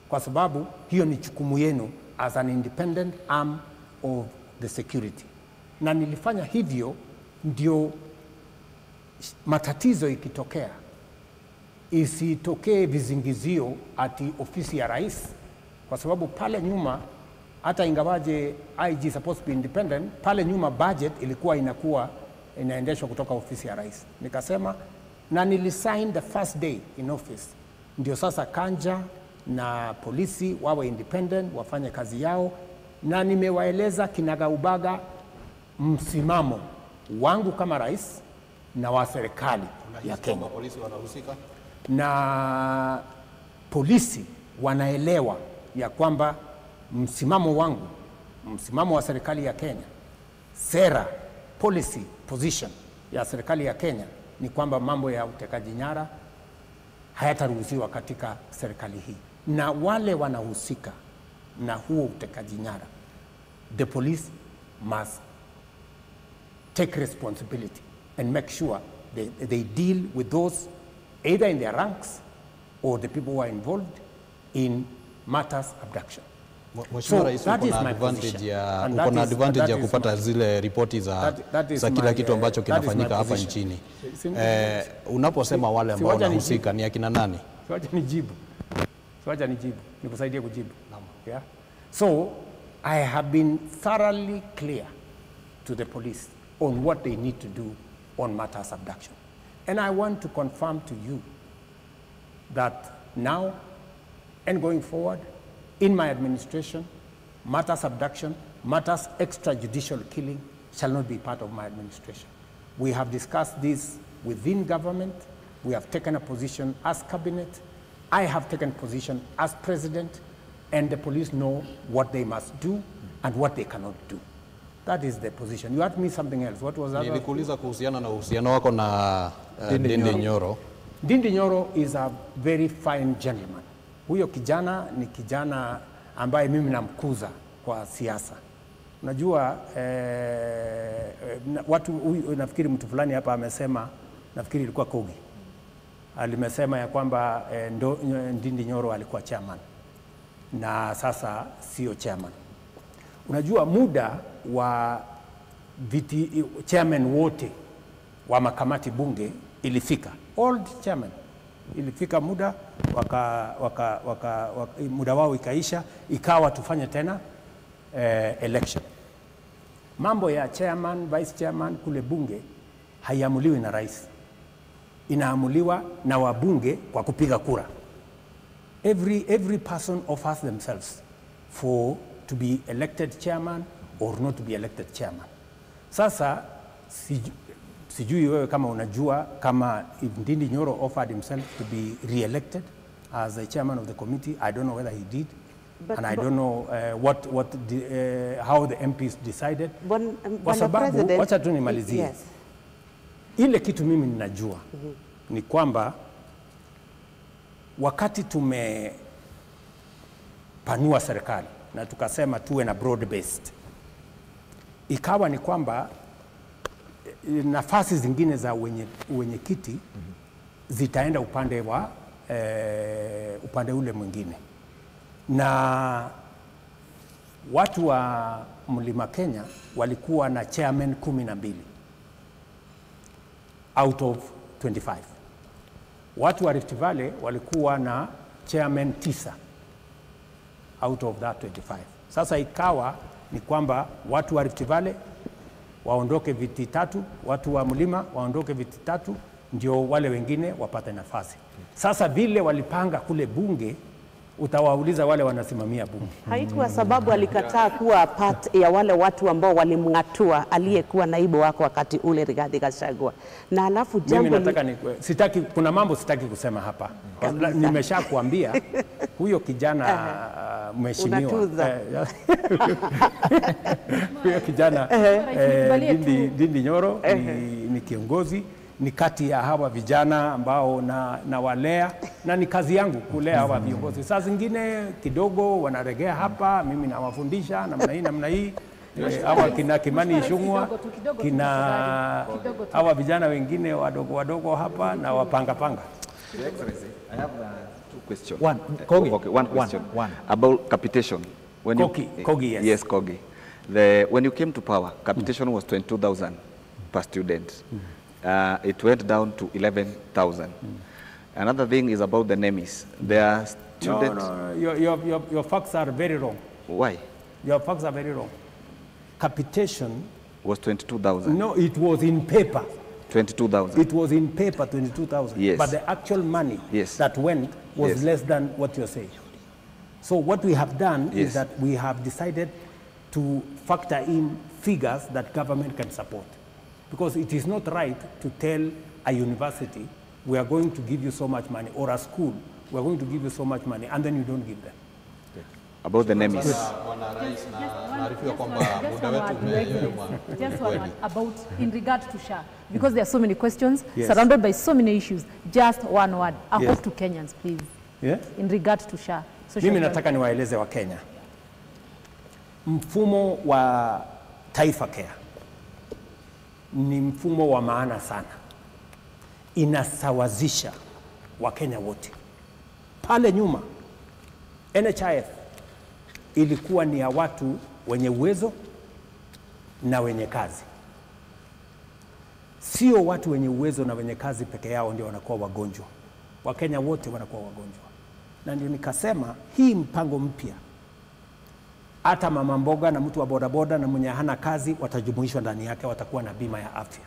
A: Kwa sababu hiyo ni jukumu yenu as an independent arm of the security. Na nilifanya hivyo ndio matatizo ikitokea isitokee vizingizio ati ofisi ya rais, kwa sababu pale nyuma hata ingawaje IG supposed to be independent, pale nyuma budget ilikuwa inakuwa inaendeshwa kutoka ofisi ya rais. Nikasema, na nilisign the first day in office, ndio sasa Kanja na polisi wawe independent, wafanye kazi yao. Na nimewaeleza kinagaubaga msimamo wangu kama rais na wa serikali ya Kenya.
D: Polisi wanahusika?
A: Na polisi wanaelewa ya kwamba msimamo wangu, msimamo wa serikali ya Kenya, sera, policy, position ya serikali ya Kenya ni kwamba mambo ya utekaji nyara hayataruhusiwa katika serikali hii. Na wale wanahusika na huo utekaji nyara, the police must take responsibility and make sure they deal with those either in their ranks or the people who are involved in matters abduction.
D: Mheshimiwa Rais, uko na advantage ya uko na advantage ya kupata zile ripoti za kila kitu ambacho kinafanyika hapa nchini. Unaposema wale ambao wanahusika ni akina nani?
A: Siwacha nijibu. Siwacha nijibu. Nikusaidie kujibu. Yeah. So I have been thoroughly clear to the police on what they need to do on matters abduction. And I want to confirm to you that now and going forward, in my administration, matters abduction, matters extrajudicial killing shall not be part of my administration. We have discussed this within government. We have taken a position as cabinet. I have taken position as president, and the police know what they must do and what they cannot do. That is the position. You asked me something else. What was that?
D: Nilikuuliza kuhusiana na uhusiano wako na Ndindi Nyoro.
A: Ndindi Nyoro is a very fine gentleman. Huyo kijana ni kijana ambaye mimi namkuza kwa siasa. Unajua watu, nafikiri mtu fulani hapa amesema, nafikiri ilikuwa Kogi, alimesema ya kwamba Ndindi Nyoro alikuwa chairman na sasa sio chairman. Unajua muda wa viti chairman wote wa makamati bunge ilifika, old chairman ilifika muda muda wao ikaisha, ikawa tufanye tena election. Mambo ya chairman, vice chairman kule bunge haiamuliwi na rais, inaamuliwa na wabunge kwa kupiga kura. Every person offers themselves for to be elected chairman or not to be elected chairman. Sasa sijui wewe kama unajua kama if Ndindi Nyoro offered himself to be re-elected as the chairman of the committee. I don't know whether he did. But, and I don't know how the MPs decided. Kwa sababu, wacha tu nimalizie.
F: Yes.
A: Ile kitu mimi ninajua ni kwamba wakati tumepanua serikali na tukasema tuwe na broad based, ikawa ni kwamba nafasi zingine za wenyekiti zitaenda upande wa upande ule mwingine. Na watu wa Mlima Kenya walikuwa na chairman 12 out of 25. Watu wa Rift Valley walikuwa na chairman 9 out of that 25. Sasa ikawa ni kwamba watu wa Rift Valley waondoke viti 3, watu wa Mlima waondoke viti 3, ndio wale wengine wapate nafasi. Sasa vile walipanga kule bunge, utawauliza wale wanasimamia bunge.
F: Haikuwa sababu alikataa kuwa part ya wale watu ambao walimngatua aliyekuwa naibu wako wakati ule Rigathi Gachagua. Na alafu jambo
A: mimi nataka sitaki, kuna mambo sitaki kusema hapa. Nimeshakuambia huyo kijana mheshimiwa huyo kijana Ndindi Nyoro ni kiongozi, ni kati ya hawa vijana ambao na walea, na ni kazi yangu kulea hawa viongozi. Saa zingine kidogo wanaregea hapa, mimi nawafundisha namna hii namna hii. Hawa kina Kimani Ichung'wa, kina hawa vijana wengine wadogo wadogo hapa na wapanga panga.
G: Your Excellency, I have two questions.
B: One, Kogi.
G: Okay, one question. One. About capitation. When
A: Kogi, Kogi, yes.
G: Yes, Kogi. When you came to power, capitation was 22,000 per student. It went down to 11,000. Another thing is about the NEMIS. There are students.
A: No, your facts are very wrong.
G: Why?
A: Your facts are very wrong. Capitation
G: was 22,000.
A: No, it was in paper.
G: 22,000.
A: It was in paper, 22,000.
G: Yes.
A: But the actual money
G: yes.
A: that went was
G: yes.
A: less than what you're saying. So what we have done
G: yes.
A: is that we have decided to factor in figures that government can support. Because it is not right to tell a university, we are going to give you so much money, or a school, we are going to give you so much money, and then you don't give them.
G: About the names.
E: Just one word about in regard to SHA, because there are so many questions, yes, surrounded by so many issues. Just one word. A hope to Kenyans, please.
A: Yeah?
E: In regard to SHA.
A: Mimi nataka niwaeleze wa Kenya. Mfumo wa Taifa Care ni mfumo wa maana sana. Inasawazisha Wakenya wote. Pale nyuma NHIF ilikuwa ni ya watu wenye uwezo na wenye kazi. Sio watu wenye uwezo na wenye kazi peke yao ndio wanakuwa wagonjwa. Wakenya wote wanakuwa wagonjwa. Na ndio nikasema hii mpango mpya, hata mama mboga na mtu wa bodaboda na mwenye hana kazi watajumuishwa ndani yake, watakuwa na bima ya afya.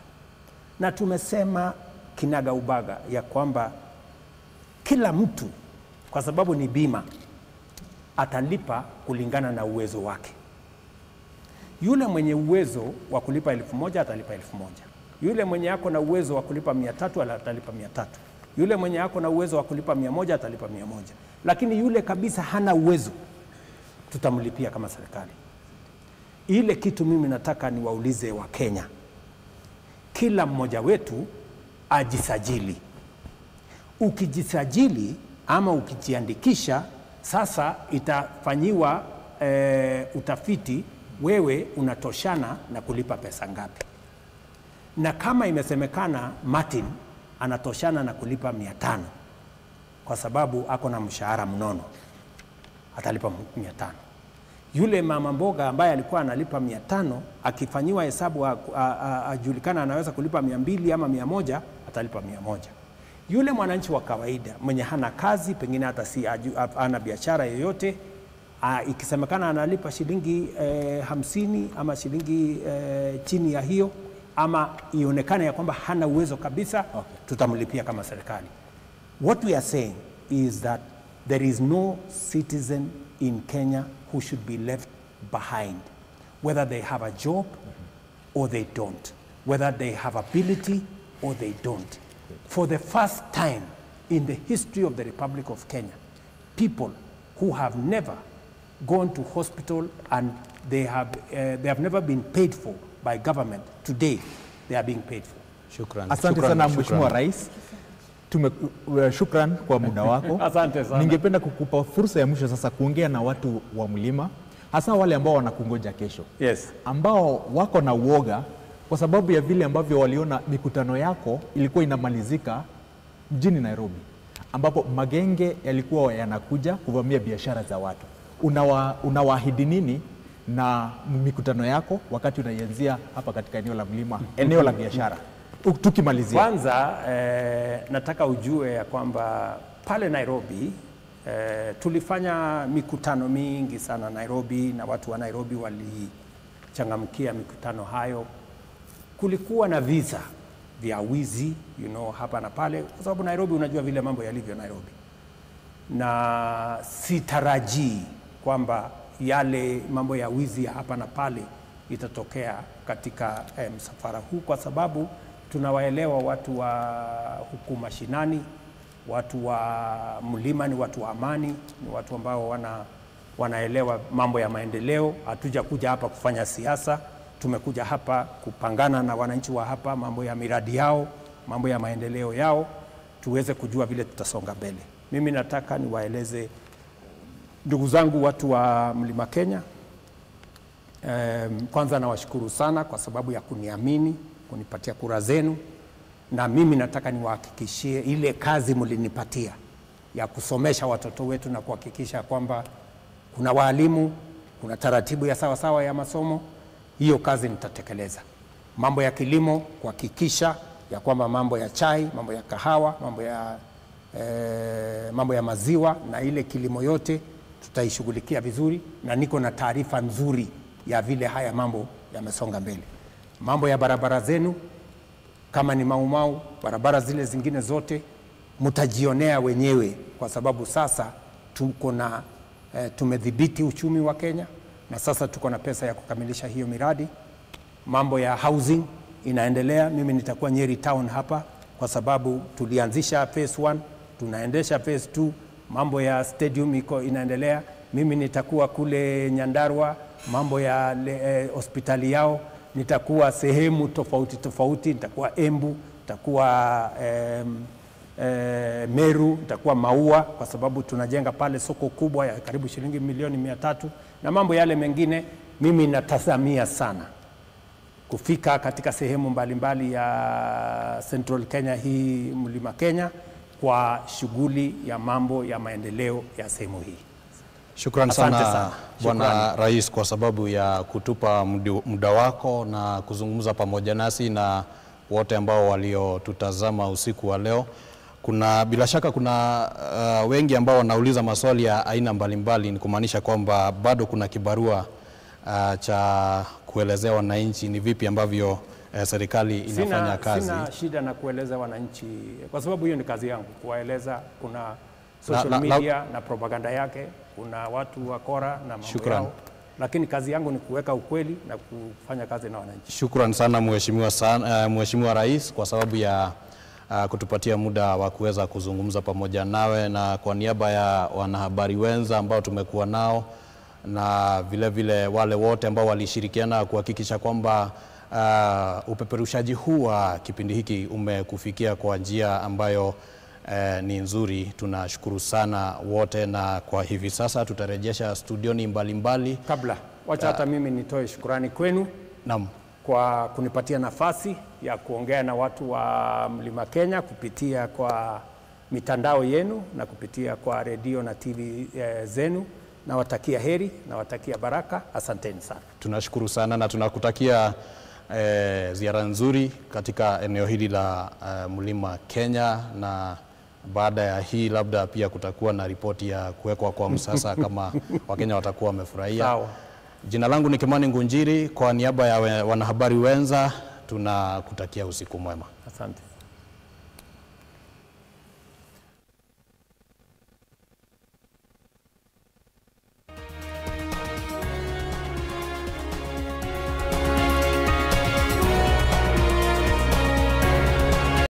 A: Na tumesema kinaga ubaga ya kwamba kila mtu, kwa sababu ni bima, atalipa kulingana na uwezo wake. Yule mwenye uwezo wa kulipa 1,000 atalipa 1,000. Yule mwenye ako na uwezo wa kulipa 300 atalipa 300. Yule mwenye ako na uwezo wa kulipa 100 atalipa 100. Lakini yule kabisa hana uwezo, tutamlipia kama serikali. Ile kitu mimi nataka niwaulize wa Kenya, kila mmoja wetu ajisajili. Ukijisajili ama ukijiandikisha, sasa itafanyiwa utafiti wewe unatoshana na kulipa pesa ngapi. Na kama imesemekana Martin anatoshana na kulipa 500 kwa sababu ako na mshahara mnono, atalipa 500. Yule mama mboga ambaye alikuwa analipa 500, akifanyiwa hesabu ajulikana anaweza kulipa 200 ama 100, atalipa 100. Yule mwananchi wa kawaida mwenye hana kazi, pengine hata si ana biashara yoyote, ikisemekana analipa shilingi 50 ama shilingi chini ya hiyo, ama ionekane ya kwamba hana uwezo kabisa, okay, tutamlipia kama serikali. What we are saying is that there is no citizen in Kenya who should be left behind, whether they have a job or they don't, whether they have ability or they don't. For the first time in the history of the Republic of Kenya, people who have never gone to hospital and they have never been paid for by government, today they are being paid for.
D: Shukran.
B: Asante sana Mheshimiwa Rais. Shukran kwa muda wako.
A: Asante sana.
B: Ningependa kukupa fursa ya mwisho sasa kuongea na watu wa mlima, hasa wale ambao wanakungoja kesho.
A: Yes.
B: Ambao wako na uoga kwa sababu ya vile ambavyo waliona mikutano yako ilikuwa inamalizika mjini Nairobi, ambapo magenge yalikuwa yanakuja kuvamia biashara za watu. Unawaahidi nini na mikutano yako wakati unaianzia hapa katika eneo la mlima, eneo la biashara? Tukimalizia.
A: Kwanza nataka ujue ya kwamba pale Nairobi tulifanya mikutano mingi sana Nairobi, na watu wa Nairobi walichangamkia mikutano hayo. Kulikuwa na visa vya wizi, you know, hapa na pale, kwa sababu Nairobi unajua vile mambo yalivyo Nairobi. Na sitarajii kwamba yale mambo ya wizi ya hapa na pale itatokea katika msafara huu, kwa sababu tunawaelewa watu wa huku mashinani, watu wa mlima ni watu wa amani, ni watu ambao wanaelewa mambo ya maendeleo. Hatujakuja hapa kufanya siasa, tumekuja hapa kupangana na wananchi wa hapa mambo ya miradi yao, mambo ya maendeleo yao, tuweze kujua vile tutasonga mbele. Mimi nataka niwaeleze ndugu zangu watu wa Mlima Kenya, kwanza nawashukuru sana kwa sababu ya kuniamini, kunipatia kura zenu, na mimi nataka niwahakikishie ile kazi mlinipatia ya kusomesha watoto wetu na kuhakikisha kwamba kuna walimu, kuna taratibu ya sawa sawa ya masomo, hiyo kazi nitatekeleza. Mambo ya kilimo, kuhakikisha ya kwamba mambo ya chai, mambo ya kahawa, mambo ya maziwa na ile kilimo yote tutaishughulikia vizuri, na niko na taarifa nzuri ya vile haya mambo yamesonga mbele. Mambo ya barabara zenu, kama ni Mau Mau, barabara zile zingine zote mtajionea wenyewe, kwa sababu sasa tuko na tumedhibiti uchumi wa Kenya na sasa tuko na pesa ya kukamilisha hiyo miradi. Mambo ya housing, inaendelea. Mimi nitakuwa Nyeri town hapa kwa sababu tulianzisha phase 1, tunaendesha phase 2, mambo ya stadium iko inaendelea. Mimi nitakuwa kule Nyandarua, mambo ya hospitali yao. Nitakuwa sehemu tofauti tofauti, nitakuwa Embu, nitakuwa Meru, nitakuwa Maua kwa sababu tunajenga pale soko kubwa ya karibu shilingi milioni 300 na mambo yale mengine. Mimi natazamia sana kufika katika sehemu mbalimbali ya Central Kenya hii, Mlima Kenya, kwa shughuli ya mambo ya maendeleo ya sehemu hii.
D: Shukran sana Bwana Rais kwa sababu ya kutupa muda wako na kuzungumza pamoja nasi na wote ambao waliotutazama usiku wa leo. Kuna bila shaka kuna wengi ambao wanauliza maswali ya aina mbalimbali, ni kumaanisha kwamba bado kuna kibarua cha kuelezea wananchi ni vipi ambavyo serikali inafanya kazi.
A: Sina shida na kueleza wananchi kwa sababu hiyo ni kazi yangu kuwaeleza. Kuna social media na propaganda yake, kuna watu wakora na mambo yao, lakini kazi yangu ni kuweka ukweli na kufanya kazi na wananchi.
D: Shukran sana Mheshimiwa Rais kwa sababu ya kutupatia muda wa kuweza kuzungumza pamoja nawe, na kwa niaba ya wanahabari wenza ambao tumekuwa nao na vile vile wale wote ambao walishirikiana kuhakikisha kwamba upeperushaji huu wa kipindi hiki umekufikia kwa njia ambayo ni nzuri. Tunashukuru sana wote, na kwa hivi sasa tutarejesha studioni mbalimbali.
A: Kabla wacha hata mimi nitoe shukrani kwenu.
D: Naam.
A: Kwa kunipatia nafasi ya kuongea na watu wa Mlima Kenya kupitia kwa mitandao yenu na kupitia kwa redio na TV zenu. Nawatakia heri, nawatakia baraka. Asanteni sana.
D: Tunashukuru sana na tunakutakia ziara nzuri katika eneo hili la Mlima Kenya, na baada ya hii labda pia kutakuwa na ripoti ya kuwekwa kwa msasa kama Wakenya watakuwa wamefurahia.
A: Sawa.
D: Jina langu ni Kimani Ngunjiri, kwa niaba ya wanahabari wenza tunakutakia usiku mwema.
A: Asante.